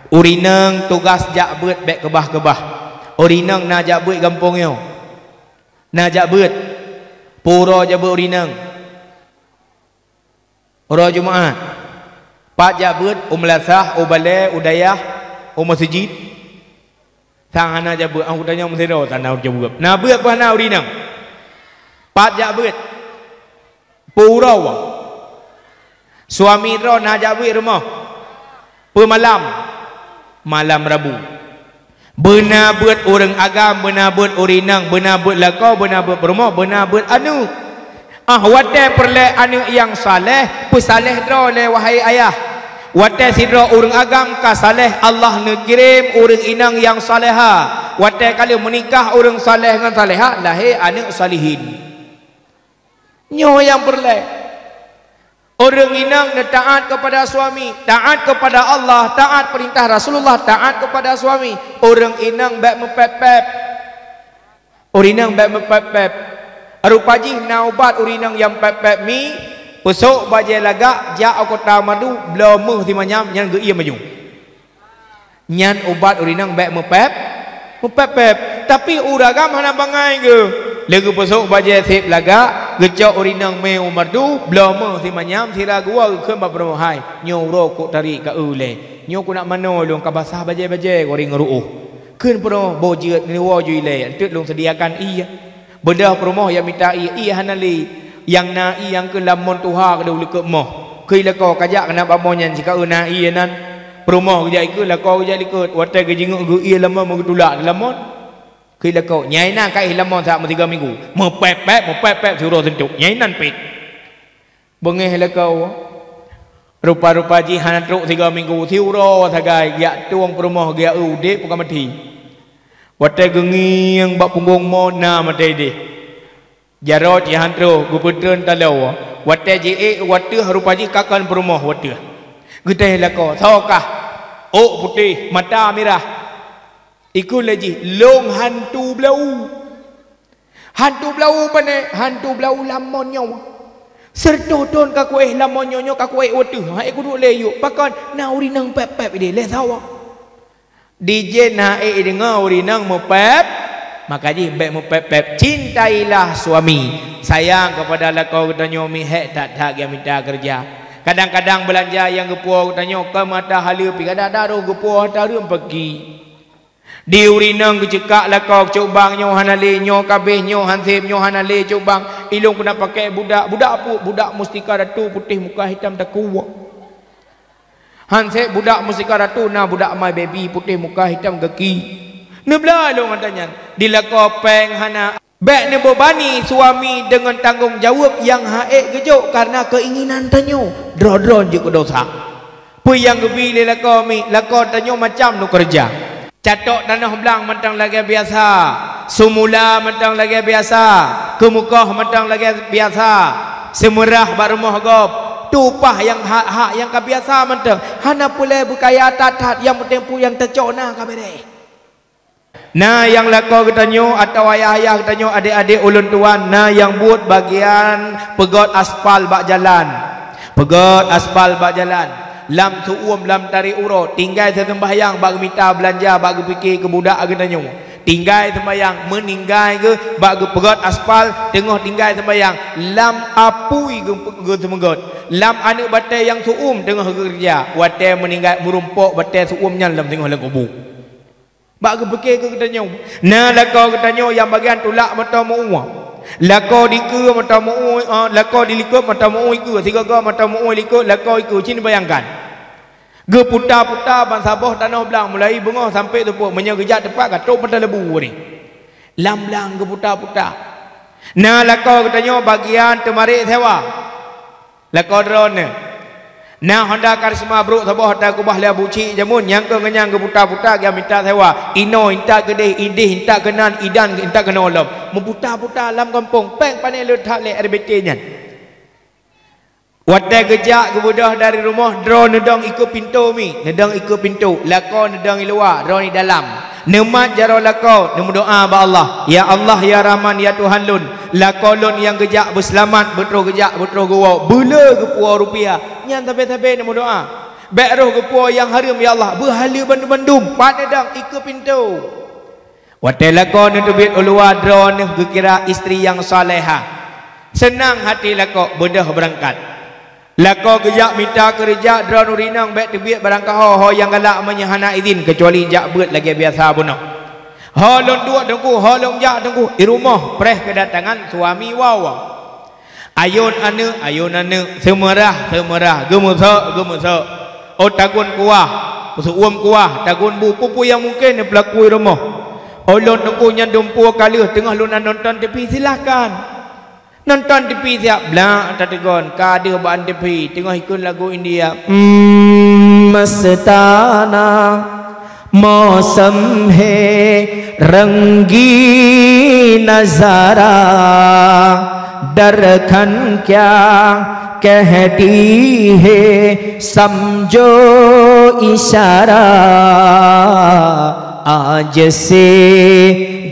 Ureuëng inong tugaih jak beuet bék keubah-keubah. Ureuëng inong na jak beuet gampông nyoe. Na jak beuet. Puro jak beuet ureuëng inong. Uroe Jumaat, pat jak beuet, u meulasah, u balée, u dayah, u meuseujid. Sang hana jak beuet, ah, u tanyoe meusidroe tan na jak beuet. Na beuet peue hana ureuëng inong? Pat jak beuet? Peue uroe? Suami droe na jak beuet rumoh? Peue malam? Malam Rabu. Beuna beuet ureuëng agam, beuna beuet ureuëng inong, beuna beuet lakoe, beuna beuet peurumoh, beuna beuet aneuëk. Ah, watée peureulée aneuëk nyang saleh, peusaleh droe lé wahai ayah. Watée sidroe ureuëng agam ka saleh, Allah neukirém ureuëng inong nyang saleha. Watée ka lheueh meunikah ureuëng saleh ngon saleha, lahé aneuëk salihin. Nyoe nyang peureulée. Ureuëng inong neutaát keupada suami, taát keupada Allah, taát peurintah Rasulullah, taát keupada suami. Ureuëng inong bék meupép-pép. Ureuëng inong bék meupép-pép. Rupa jih na ubat ureuëng inong nyang pép-pép mi, peusok bajée lagak, jak u kota madu, bloe méuh simanyam, nyan geuiem manyum. Nyan ubat ureueng inong bèk meupèp, meupèp-pèp. Tapi ureueng agam hana bangai geuh. Lé geupeusok bajèe sép lagak, geucok ureueng inong mé u mardu, bloe méuh simanyam, sira geuwoe geukheun bak peurumoh, "Hai, nyoe uroe kok tarék ka eu lé. Nyoe keunak manoe lôn ka basah bajèe-bajèe goreng ru'oh. Kheun peurumoh boh jeuet neuwoe ju ilèe, eunteuk lôn seudiakan ié." Beudôh peurumoh nyang mita ié, ié hana lé. Nyang na ié nyang keu lam mon tuha keudéh u likot moh. Keu lakoe ka jak keunan bak moh nyan sikaeu na ié nan. Peurumoh geujak ikeue, lakoe geujak likot. Watèe geujingeuk geu ié lam mon, meugeutulak lam mon. Keu lakoe, nyang inan ka éh lam mon saat meusigoe minggu. Meupèp-pèp, meupèp-pèp siuroe seuntok. Nyang inan pèt. Beungéh lakoe. Rupa-rupa jih hana trok sigoe minggu, siuroe sagai geujak tueng peurumoh geujak eu udép peugah maté. Watèe geungieng bak punggong mon na maté idéh. Jaroe jihan troh geupeutreun taloe. Watèe jiék u ateueh rupa jih ka kon peurumoh u ateueh. Geutéh lakoe, soe kah? Ôk putéh, mata mirah. Ikeue lé jih, lôn hantu blau. Hantu blau pane, hantu blau lam mon nyoe. Sireutôh thon ka kuéh lam mon nyoe, nyoe ka kuéh u ateueh. Hai kuduek lé yôk, pakon na ureueng inong pèp-pèp idéh lé sawa. Dijén hana ék deungoe ureueng inong meupèp, maka jih bèk meupèp-pèp. Cintailah suami. Sayang kepada lakoe geutanyoe, mihèk that-that geumita keureuja. Kadang-kadang beulanja nyang geupuwoe geutanyoe kon mata haleue pih, kadang-kadang roh geupuwoe hareuem peuki. Di ureueng inong geuceukak lakoe, "Cok bang, nyoe hana lé, nyoe ka abéh, nyoe han sép, nyoe hana lé, cok bang. Ilôn keuneuk pakèk budak, budak pu-, budak mustika datu putéh muka hitam takue." Han sép budak mustika datu na budak my baby putéh muka hitam gaki. Neubloe lôn ata nyan. Di lakoe pèng hana. Bèk neubebani suami deungon tanggong jaweueb nyang han ék geujok kareuna keuinginan tanyoe. Droe-droe jeuet keu dosa. Peue nyang geubi lé lakoe mi, lakoe tanyoe macam neukeureuja. Catok tanoh blang mantong lagèe biasa, seumula mantong lagèe biasa, keumeukoh mantong lagèe biasa, seumeurah bak rumoh gob, tueng upah nyang hak-hak nyang ka biasa mantong, hana peureulèe beukaya that-that, nyang peunteng peue nyang tacok na ka beureh. Na nyang lakoe geutanyoe atawa ayah-ayah geutanyoe, adék-adék ulôn tuan, na nyang buet bagian peugöt aspal bak jalan. Peugöt aspal bak jalan. Lam seu-uem, lam tarék uroe, tinggai seuseumbahyang bak geumita beulanja, bak geupike keu budak geutanyoe. Tinggai seumbahyang, meuninggai geuh bak geupeugöt aspal, teungoh tinggai seumbahyang, lam apui geu-, geuseumeugöt. Lam aneuk batèe nyang seu-uem teungoh geukeureuja, watèe meuninggai meurumpok batèe seu-uem nyan lam singoh lam kubu. Bak geupike keu geutanyoe. Na lakoe geutanyoe nyang bagian tulak mata meu-ue. Lakoe dikeue mata meu-ue, eh, lakoe di likot mata meu-ue ikeue, sigoe-goe mata meu-ue likot, lakoe ikeue, cit neubayangkan. Geuputa-puta bansaboh tanoh blang mulai beungoh sampoe teupok, meunyoe geujak teumpat ka trok mata leubue nyoe. Lam blang geuputa-puta. Na lakoe geutanyoe bagian teumarék sewa. Lakoe droeneuh. Na Honda Karisma brôk saboh ata keubah lé Abu Chik jameun nyang keu ngeunyan geuputa-puta geumita sewa. Inoe intat keudéh, idéh intat keunan, idan intat keunoe lom. Meuputa-puta lam gampông, pèng pané le that lé R B T nyan. Watèe geujak geubeudôh dari rumoh, droe neudong ikeue pintoe mi, neudong ikeue pintoe, lakoe neudong i luwa, droe i dalam. Neumat jaroe lakoe, neumeudoa bak Allah, "Ya Allah, ya Rahman, ya Tuhan lôn, lakoe lôn nyang geujak beuseulamat, beutroh geujak, beutroh geuwoe, beuleu geupuwoe rupiah." Nyan sabe-sabe neumeudoa. Bèk roh geupuwoe nyang hareuem, ya Allah, beuhaleue bandum-bandum, pat neudong ikeue pintoe. Watèe lakoe neuteubiet u luwa, droeneuh geukira istri nyang salehah. Seunang hati lakoe beudôh beurangkat. Lakoe geujak mita keureuja, droeneuh rinong bèk teubiet barang kaho-ho nyang galak meunyoe hana idhin, keucuali jak beuet lagèe biasa bunoe. Ho lôn duek teungku, ho lôn jak teungku, i rumoh preh keudatangan suami woe. Ayôn aneuk, ayôn aneuk, seumeurah, seumeurah, geumeusok, geumeusok. Oh tagun kuah, peuseu'uem kuah, tagun bu, peue-peue nyang mungken neupeulaku i rumoh. Oh lôn teungku nyan dumpeue ka lheueh teungoh lôn na nonton T V, silahkan. Nonton T V siap, blak tateugon, ka deuh bak T V, teungoh ikheun lagu India. Hmm, mastana. मौसम है रंगीन नजारा, दरखन क्या कहती है समझो इशारा। आज से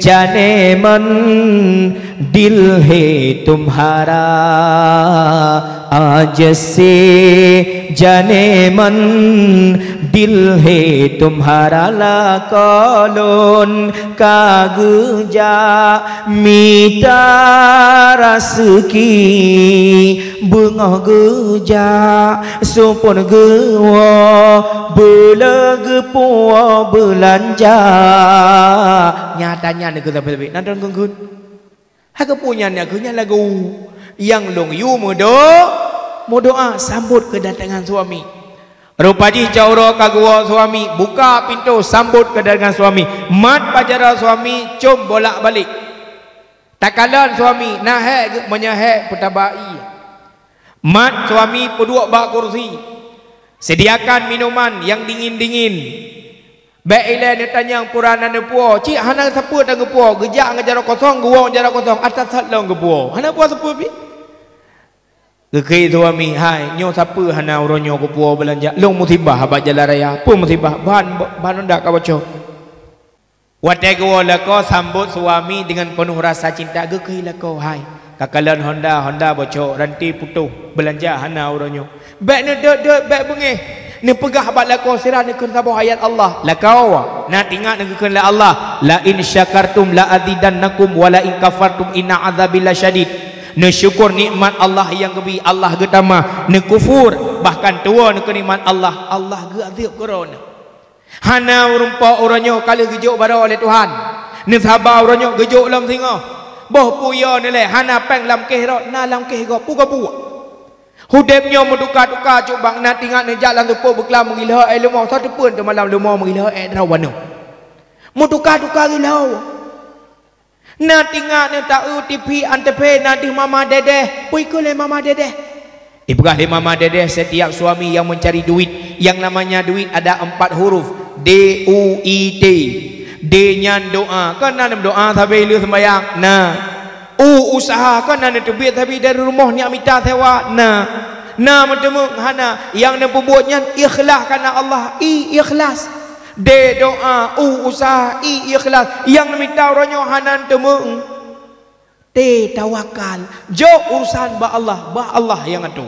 जाने मन दिल है तुम्हारा। Ajese janeman dilhe tumhara lakoe lôn ka geujak mita raseuki, beungoh geujak supon geuwoe beuleu geupuwoe beulanja. Nyata nyan keu sabe-sabe na dong geunggeut. Hai keupeue nyan, nyan keuh nyan lagu nyang lôn yue meudo-, meudoa sambot keudatangan suami. Rupa jih cot uroe ka geuwoe suami, buka pintoe sambot keudatangan suami. Mat bak jaroe suami com bolak-balik. Takalon suami, na hék geuh, meunyo hék peutaba ié. Mat suami peuduek bak kursi. Sediakan minuman nyang dingin-dingin. Bék ilée neutanyong peue na neupuwoe, cit hana sapeue tan geupuwoe, geujak ngon jaroe kosong, geuwoe ngon jaroe kosong, atra that lom geupuwoe. Hana puwoe sapeue pih. Geukheun suami, "Hai, nyoe sapeue hana uroe nyoe geupuwoe beulanja? Lôn musibah bak jalan raya." "Peue musibah?" "Ban, ban honda ka bocor." Watée geuwoe lakoe sambot suami deungon peunoh rasa cinta, geukheun lakoe, "Hai, kakalon honda, honda bocor, ranté putôh, beulanja hana uroe nyoe." Bék neudeuet-deuet, bék beungéh. Neupeugah bak lakoe sira neukheun saboh ayat Allah. Lakoe, na teuingat neukheun lé Allah, "La in syakartum la azidannakum wa la in kafartum inna azabi lasyadid." Neusyukur nikmat Allah nyang geubri, Allah geutamah. Neukufur, bahkan tuwoe neukheun nikmat Allah, Allah geuazeueb keu droeneuh. Hana meurumpok uroe nyoe ka lheueh geujok baroe lé Tuhan. Neusaba uroe nyoe geujok lom singoh. Boh peue yo neulée, hana péng lam kéh rot, na lam kéh gob, peue geubuet. Udeb nyoe meutuka-tuka, cut bak na teuingat neujak lam seupôt beuklam meugilhô ék leumo, soe teupeu teumalam leumo meugilhô ék droe banoe. Meutuka-tuka gilhô. Na teuingat neutaeu TV Antv na deuh Mama Dedeh, peue ikheun lé Mama Dedeh. Dipeugah lé Mama Dedeh, setiap suami yang mencari duit, yang namanya duit ada empat huruf, D U I T. D nyan doa, kon na meudoa sabe lheueh seumbahyang? Na. U usaha, kon na neuteubiet sabe dari rumoh neujak mita sewa? Na. Na meuteumèe? Hana. Nyang neupeubuet nyan ikhlas kareuna Allah, I ikhlas. D doa, U usaha, I ikhlas. Nyang neumita uroe nyoe hana neuteumeung. T tawakal. Jok urusan bak Allah, bah Allah nyang atur.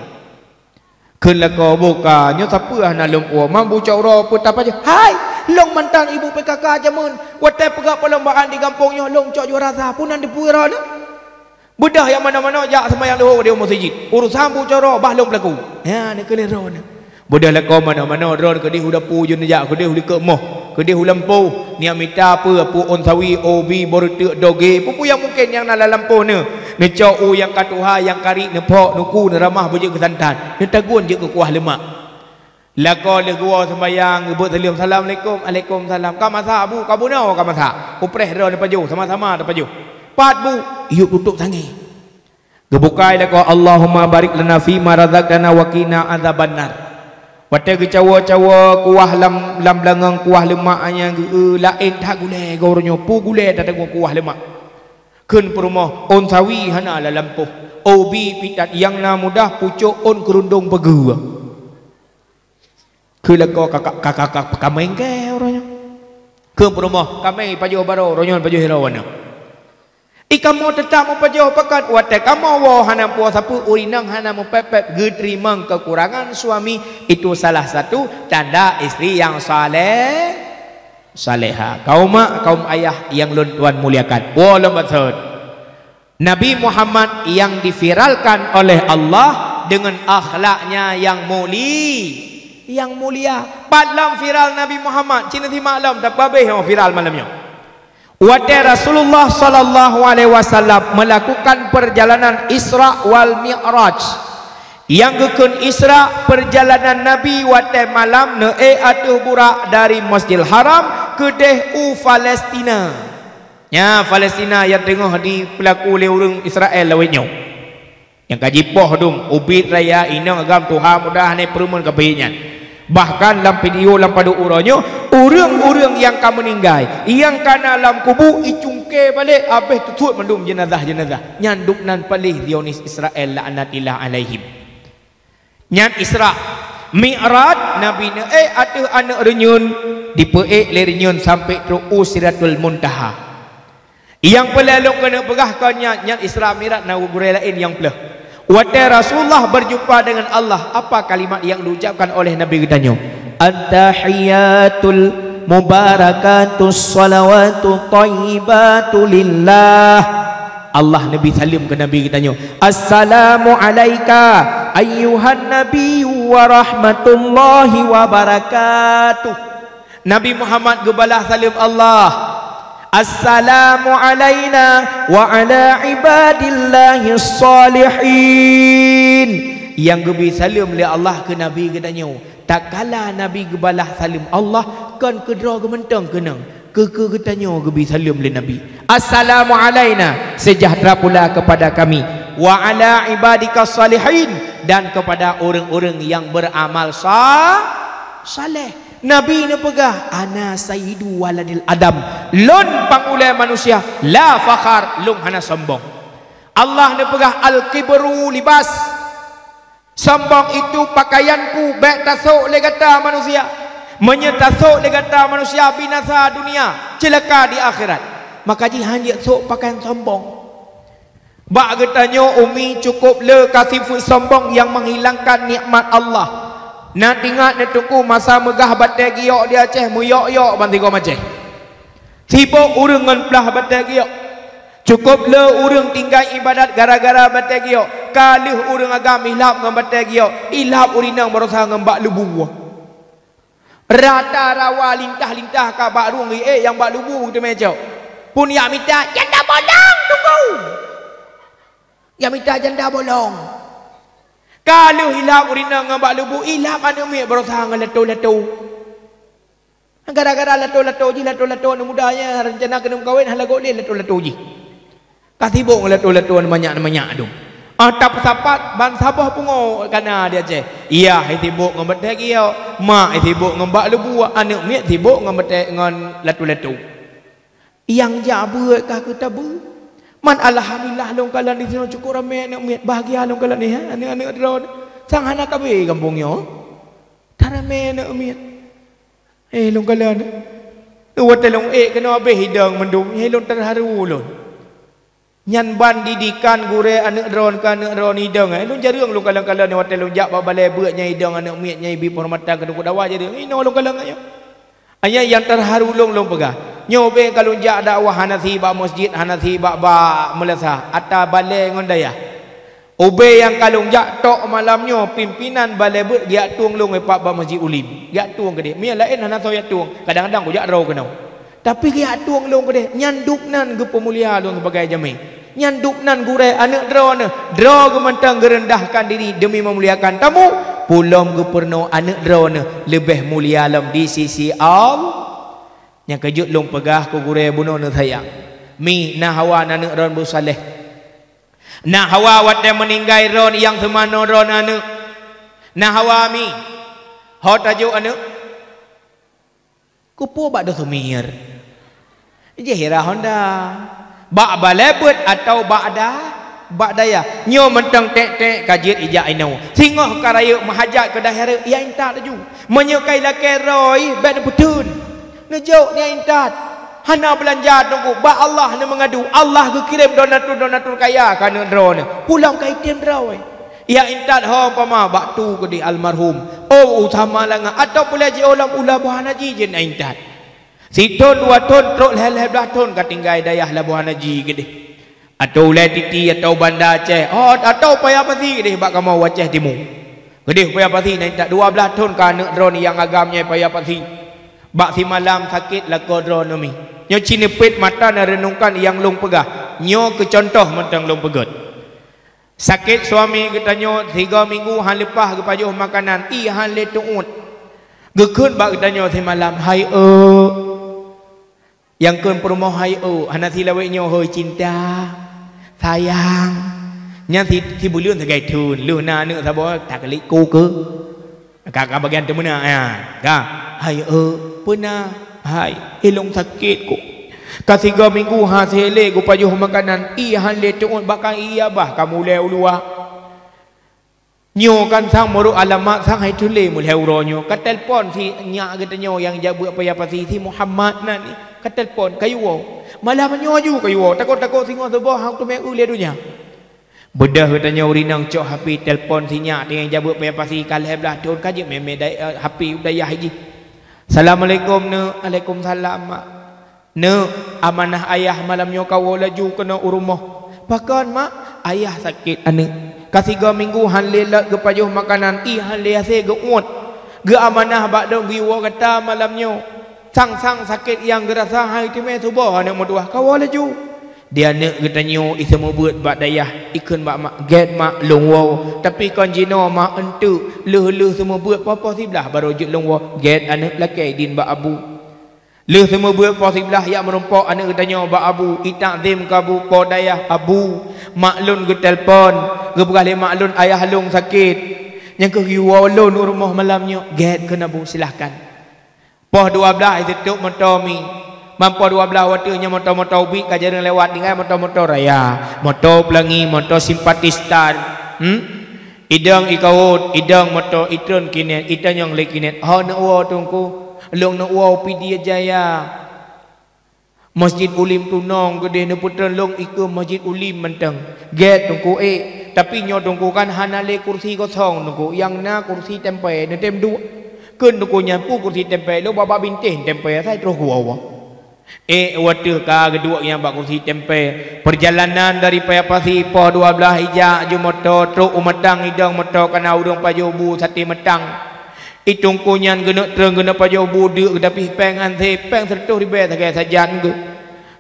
Kheun lakoe, "Boh ka, nyoe sapeue hana lôn puwoe, mambu cot uroe peue tapajoh?" "Hai, lôn mantan ibu P K K jameun. Watèe peugah perlombaan di gampông nyoe, lôn cok juara sa, peue nan teupeue droeneuh?" Beudôh nyang manoe-manoe jak seumayang luhô di meuseujid. Urusan bu cot uroe bah lôn peulaku. Nyan keuh lé droeneuh. Beudôh lakoe manoe-manoe droeneuh keudéh u dapu jeuet neujak, keudéh u likot moh, keudéh u lampôh, neujak mita peue, peue ôn sawi, ubi, boh reuteuek, dogé, peue-peue nyang mungken nyang na lam lampôh neuh. Neucok u nyang ka tuha, nyang ka riek, neuphok, neuku, neuramah beujeuet keu santan, neutagun jeuet keu kuah leumak. Lakoe lheueh geuwoe seumayang, geubeuet saleuem, "Assalamualaikum." "Waalaikumsalam." "Ka masak, Bu?" "Ka bunoe ka masak." Upreh droeneuh pajoh, sama-sama tapajoh. "Pat, Bu?" "Iyup tutôp sangé." Geubukai lakoe, "Allahumma barik lana fima razaqtana wa qina adzabannar." Watèe geucawoe-cawoe kuah lam, lam blangeung, kuah leumak nyan geu-, laén that gulèe, geuh uroe nyoe peue gulèe that teungoh kuah leumak. Kheun peurumoh, ôn sawi hana lam lampôh, ubi pih that, nyang na mudah pucôk ôn keurundong pageue. Kheun lakoe, "Ka, ka, ka, ka, ka, ka meuingkée uroe nyoe." Kheun peurumoh, "Ka meupajoh baroe, uroe nyoe pajoh droeneuh." I kamoe teutap meupajoh pakat, watèe kamoe woe hana puwoe sapeue, ureueng inong hana meupép-pép, geuteurimong keukurangan suami, itu salah satu tanda istri nyang saleh, salehah. Kaum mak, kaum ayah nyang lôn tuan muliakan, woe lom bacut. Nabi Muhammad yang diviralkan oleh Allah dengan akhlaknya yang muli-, yang mulia. Pat lom viral Nabi Muhammad, cit neusimak lom, tapeuhabéh nyoe viral malam nyoe. Watèe Rasulullah sallallahu alaihi wasallam melakukan perjalanan Isra wal Mi'raj. Nyang geukheun Isra, perjalanan Nabi watèe malam neuék ateueh burak dari Masjidil Haram keudéh u Palestina. Nyan Palestina nyang teungoh dipeulaku lé ureueng Israel lawét nyoe. Nyang ka jipoh dum, ubit raya, inong agam, tuha muda, hana peureumeun keu pih nyan. Bahkan lam video lam padub uroe nyoe, ureueng-ureueng nyang ka meuninggai, nyang ka na lam kubu, icungké balek, abéh teusuet mandum jeunazah-jeunazah. Nyan dum nan paléh Zionis Israel laknatillah alaihim. Nyan Isra. Mi'raj, Nabi neuék ateueh aneuk reunyeun, dipeuék lé reunyeun sampoe trok u Sidratul Muntaha. Nyang peureulèe lôn keuneuk peugah kon nyan, nyan Isra Mi'raj na gurèe laén nyang pleuh. Watée Rasulullah berjumpa dengan Allah, apa kalimat yang diucapkan oleh Nabi geutanyoe? At-tahiyatul mubarakatus salawatut thayyibatu lillah. Allah Nabi saleuem keu Nabi geutanyoe, "Assalamu alaika ayyuhan nabiyyu wa rahmatullahi wa barakatuh." Nabi Muhammad geubalah saleuem Allah, "Assalamu alaina wa ala ibadillahis salihin." Nyang geubi saleuem lé Allah keu Nabi geutanyoe. Tatkala Nabi geubalah saleuem Allah, kon keudroe geuh mantong keunong, keu, keu geutanyoe geubi saleuem lé Nabi. "Assalamu alaina, sejahtera pula kepada kami, wa ala ibadikas salihin, dan kepada ureuëng-ureuëng nyang beuramal sa-, saleh." Nabi neupeugah, "Ana sayyidu waladil Adam." Lôn pangulée manusia, la fakhar, lôn hana sombong. Allah neupeugah, "Al-kibru libas." Sombong itu pakaianku, bék tasok lé gata manusia. Meunyoe tasok lé gata manusia, binasa dunia, ceulaka di akhirat. Maka jih hanjeuet sok pakaian sombong. Bak geutanyoe umi cukup le ka sifeuet sombong nyang menghilangkan nikmat Allah. Na tingat neuteungku masa meugah batée giyok di Aceh, meuyok-yok ban sigoe maceh. Sibok ureuëng ngon plah batée giyok. Cukup le ureuëng tinggai ibadat gara-gara batée giyok. Ka lheueh ureuëng agam ilab ngon batée giyok, ilab ureuëng inong barosa ngon bak lubu. Rata rawa lintah-lintah ka bak rueng, eh, nyang bak lubu teumé cok. Pun jak mita janda bolong tunggu. Jak mita janda bolong. Ka lheueh ilab ureuëng inong ngon bak lubu, ilab aneuëk miet barosa ngon lato-lato. Gara-gara lato-lato jih, lato-lato aneuk muda nyan rencana keuneuk meukawen, hana gob lé lato-lato jih. Ka sibok ngon lato-lato aneuk manyak, aneuk manyak dum. Ah, tapeusapat ban saboh pungo kana di Aceh. Yah sibok ngon batée giyok, mak sibok ngon bak lubu, aneuëk miet sibok ngon batée, ngon lato-lato. Nyang jak beuet ka keutabeuet. Man alhamdulillah lôn kalon di sinoe cukup ramé aneuëk miet, bahagia lôn kalon nyoe, ha, aneuëk-aneuëk droe. Sang hana kabé gampông nyoe. Taramé aneuëk miet. Eh, lôn kalon. Watée lôn ék keunoe habéh idong mandum, eh, lôn teuharu lôn. Nyan ban didikan gurée aneuëk droe keu aneuëk droe idong, eh. Lôn jareueng lôn kalon-kalon watée lôn jak bak balée beuet nyang idong aneuëk miet nyang ibi peuhormatan keu Teungku Dawa jareueng. Inoe lôn kalon nyoe. Nyan nyang teuharu lôn, lôn peugah. Nyoe ubé ka lôn jak dakwah hana si bak masjid, hana si bak, bak meulasa, ata balée ngon dayah. Ubé nyang ka lôn jak tok malam nyoe, pimpinan balée beuet geujak tueng lôn dipat bak Masjid Ulim. Geujak tueng keudeh. Meunyo laén hana soe jak tueng, kadang-kadang kujak droe keunoe. Tapi geujak tueng lôn keudeh, nyan dubnan geupeumulia lôn sibagai jamé. Nyan dubnan gurée aneuëk droeneuh, droe geuh mantong geureundahkan diri deumi meumuliakan tamu, pulom geupeurunoe aneuëk droeneuh leubeh mulia lom di sisi Allah. Nyang keujeuet lôn peugah keu gurée bunoe neusayang. Mi, na hawa na aneuëk droeneuh beusaléh. Na hawa watée meuninggai droeneuh nyang seumanoe droeneuh aneuëk. Na hawa mi, ho tajok aneuëk. Kupeue bak doh sumir. Jih ira honda. Bak balée beuet atawa bak da-, bak dayah. Nyoe mantong ték-ték ka jeuet ijak inoe. Singoh ka rayeuk meuhajat keu dayah reuek, ya intat laju. Meunyoe ka ilakée droe, bék neupeuteun. Neujok nyan intat. Hana beulanja teungku, bak Allah neumeungadu. Allah geukirém donatur-donatur kaya keu aneuëk droeneuh. Pulom ka item droe. Ya intat ho umpama bak tu keudeh almarhum. Oh, Usama Langa atau pulai jiôh lam u Labuhan Haji jeuet na intat. Sithon dua thon trok lhée-lhée blaih thon ka tinggai dayah Labuhan Haji keudeh. Atau ulée Titi atau Banda Aceh. Oh, atau Paya Pasi keudeh bak kamoe u Aceh Timu. Keudeh Paya Pasi na intat dua blaih thon ka aneuëk droeneuh nyang agam nyan Paya Pasi. Bak simalam sakét lakoe droeneuh mi. Nyoe ci neupet mata neureunungkan nyang lôn peugah. Nyoe keu contoh mantong lôn peugét. Sakét suami geutanyoe sigoe minggu han leupah geupajoh makanan, ié han lé teuôt. Geukheun bak geutanyoe simalam, "Hai eu." Nyang kheun peurumoh, "Hai eu," hana silawét nyoe, "Hôi cinta, sayang." Nyan si, sibuleuen sagai theun, lheueh na aneuëk saboh takeulik ku keu. Ka, ka bagian teumeunak, ya. Ka, "Hai eu, peue na?" "Hai, ilong sakét kok. Ka sigoe minggu han sihé lé geupajoh makanan, ié han lé teuôt, bahkan ié abah ka mulai u luwa." Nyoe kan sang meurok alamat sang hai tuléh mulai uroe nyoe. Ka telepon si nyak geutanyoe nyang jak beuet Paya Pasi, si Muhammad nan, ka telepon, kayue woe. Malam nyoe aju kayue woe, takot-takot singoh suboh han teumé eu lé donya. Beudôh geutanyoe ureueng inong cok H P, telepon si nyak, teungoh jabeuet paya pasi ka lhèe blah thôn, ka jeuet mè-mè dai-, eh, H P u dayah jih. "Assalamualaikum, Neuk." "Alaikumsalam, Mak." "Neuk, amanah ayah malam nyoe kawoe laju keunoe u rumoh." "Pakon, Mak?" "Ayah sakét, aneuk. Ka sigoe minggu han lé lôt geupajoh makanan, ie han lé hasé geuuet. Geuamanah bak lôn geuwoe gata malam nyoe. Sang-sang sakét nyang geurasa hai teumé suboh, aneuk meutuwah, kawoe laju." Di aneuk geutanyoe iseumeubeuet bak dayah, ikheun bak mak, "Gèt, Mak, lôn woe. Tapi kon jinoe, Mak, eunteuk, lheueh-lheueh seumeubeuet poh-poh siblaih barô jeuet lôn woe." "Gèt, aneuk, lakèe idin bak abu." Lheueh seumeubeuet poh siblaih jak meurumpok aneuk geutanyoe bak abu, itakzim keu abu, "Po dayah, abu, mak lôn geutelepon, geupeugah lé mak lôn ayah lôn sakét. Nyan keuh geuwoe lôn u rumoh malam nyoe." "Gèt," kheun abu, "silahkan." Poh dua blaih iseutôt moto mi. Ban poh dua blaih watèe nyan moto-moto ubit ka jareueng lewat, tinggai moto-moto raya, moto peulangi, moto simpatistar. Hmm? Idong ikawôt, idong moto, itreun kinèt, itanyong lé kinèt, "Ho neuk woe, Teungku?" "Lôn neuk woe u Pidie Jaya, Masjid Ulim Tunong keudéh, neupeutreun lôn ikeue Masjid Ulim mantong." "Gèt, Teungku, ék. Tapi nyoe, Teungku, kan hana lé kursi kosong, Teungku. Nyang na kursi tempé, neutem duek." "Kheun, Teungku, nyan peue kursi tempé? Lôn babah bintéh tempé asai troh geuwoe." Ék watèe ka geuduek nyang bak kursi tempé. Peurjalanan dari Paya Pasi poh dua blaih ijak aju moto, trok u Matang idong moto, kana ureueng pajoh bu saté Matang. I Teungku nyan geuneuk treun geuneuk pajoh bu deuk, tapi péng han sép, péng siratoh ribèe sagai sajan geuh.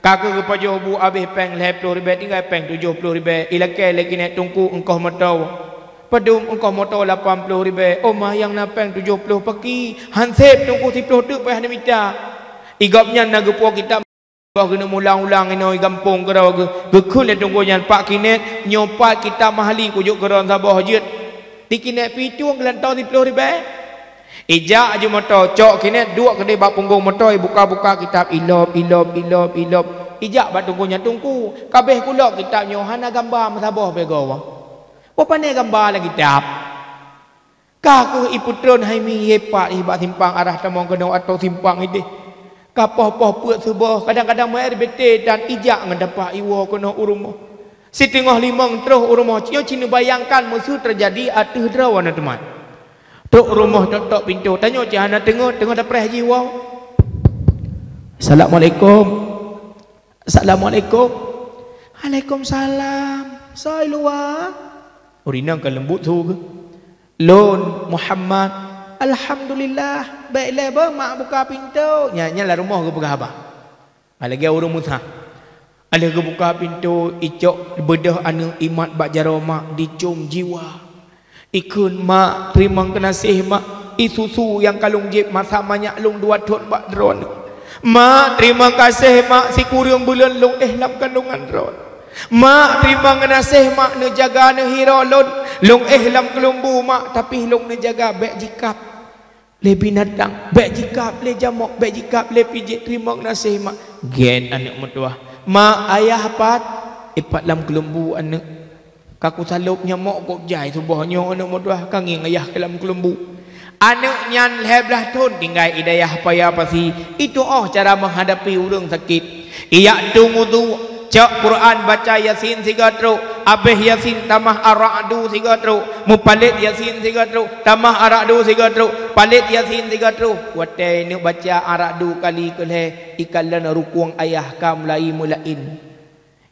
Ka keuh geupajoh bu abéh péng lhèe ploh ribèe, tinggai péng tujoh ploh ribèe. Ilakèe lé kinèt, "Teungku, eungkoh moto." "Padum eungkoh moto?" "Lapan ploh ribèe." "Oh, ma nyang na péng tujoh ploh paki, han sép Teungku, siploh teuk payah neumita." I gobnyan na geupuwoe kitab, bah geuneuk mulang-ulang inoe i gampông keudroe geuh. Geukheun lé Teungku nyan, "Pak Kinèt, nyoe pat kitab Mahalli kujok keu droen saboh jeuet." Di kinèt pih tueng geulantoe siploh ribèe. Ijak aju moto, cok kinèt duek keudéh bak punggong moto, ibuka-buka kitab, ilop, ilop, ilop, ilop. Ijak bak Teungku nyan, "Teungku, ka abéh kulop kitab nyoe, hana gamba meusaboh bèe goe." "Boh pané gamba lam kitab?" Ka keuh ipeutreun hai mi, ié pat ih bak simpang arah tamong keunoe atau simpang idéh. Ka poh-poh peuet suboh, kadang-kadang meu-, R B T dan ijak ngon tapak iwoe keunoe u rumoh. Siteungoh limong troh u rumoh, nyoe ci neubayangkan meuseu teujadi ateueh droe na teuma. Trok u rumoh, tok-tok pintoe, tanyoe cit hana teungeut, teungoh tapreh jiwoe. "Assalamualaikum." "Assalamualaikum." "Waalaikumsalam. Soe i luwa?" Ureueng inong ka leumbot su geuh. "Lôn Muhammad." "Alhamdulillah. Bèk lé beuh, mak buka pintoe." Nyan, nyan lam rumoh geupeugah haba. Lagèe ureueng Musa. Lheueh geubuka pintoe, icok beudôh aneuk, imat bak jaroe mak, dicôm jiwa. Ikheun, "Mak, teurimong geunaséh, Mak. I susu nyang ka lôn jieb masa manyak lôn dua thôn bak droeneuh. Mak, teurimong gaséh, Mak, sikureueng buleuen lôn éh lam kandongan droeneuh. Mak, teurimong geunaséh, Mak, neujaga neuhiro lôn. Lôn éh lam keulumbu, Mak, tapi lôn neujaga bèk jikab lé binatang, bèk jikab lé jamok, bèk jikab lé pijét, teurimong geunaséh, Mak." "Gèt, aneuk meutuwah." "Mak, ayah pat?" "Ipat lam keulumbu, aneuk." "Ka kusalôb nyamok kôb jai suboh nyoe, aneuk meutuwah, ka ngieng ayah ka lam keulumbu." Aneuk nyan lhèe blah thôn tinggai i dayah Paya Pasi, itu'oh cara meuhadapi ureueng sakét. Ijak tueng udhu, cok Quran, baca Yasin sigoe trok, abéh Yasin tamah Ar-Ra'du sigoe trok, mupalét Yasin sigoe trok, tamah Ar-Ra'du sigoe trok, palét Yasin sigoe trok. Watèe neuk baca Ar-Ra'du kali keulhèe, ikalon rukueng ayah ka mulai meulaén.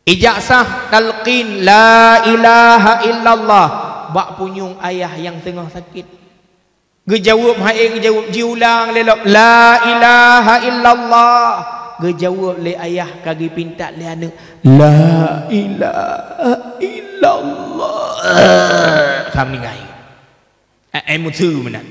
Ijak sah talqin, "La ilaha illallah," bak punyueng ayah nyang teungoh sakét. Geujaweueb hai, geujaweueb, jiulang lé lom, "La ilaha illallah." Geujaweueb lé ayah ka geupintat lé aneuk, "La ilaha illallah." Ka meuninggai. Eh, eh, musu meunan.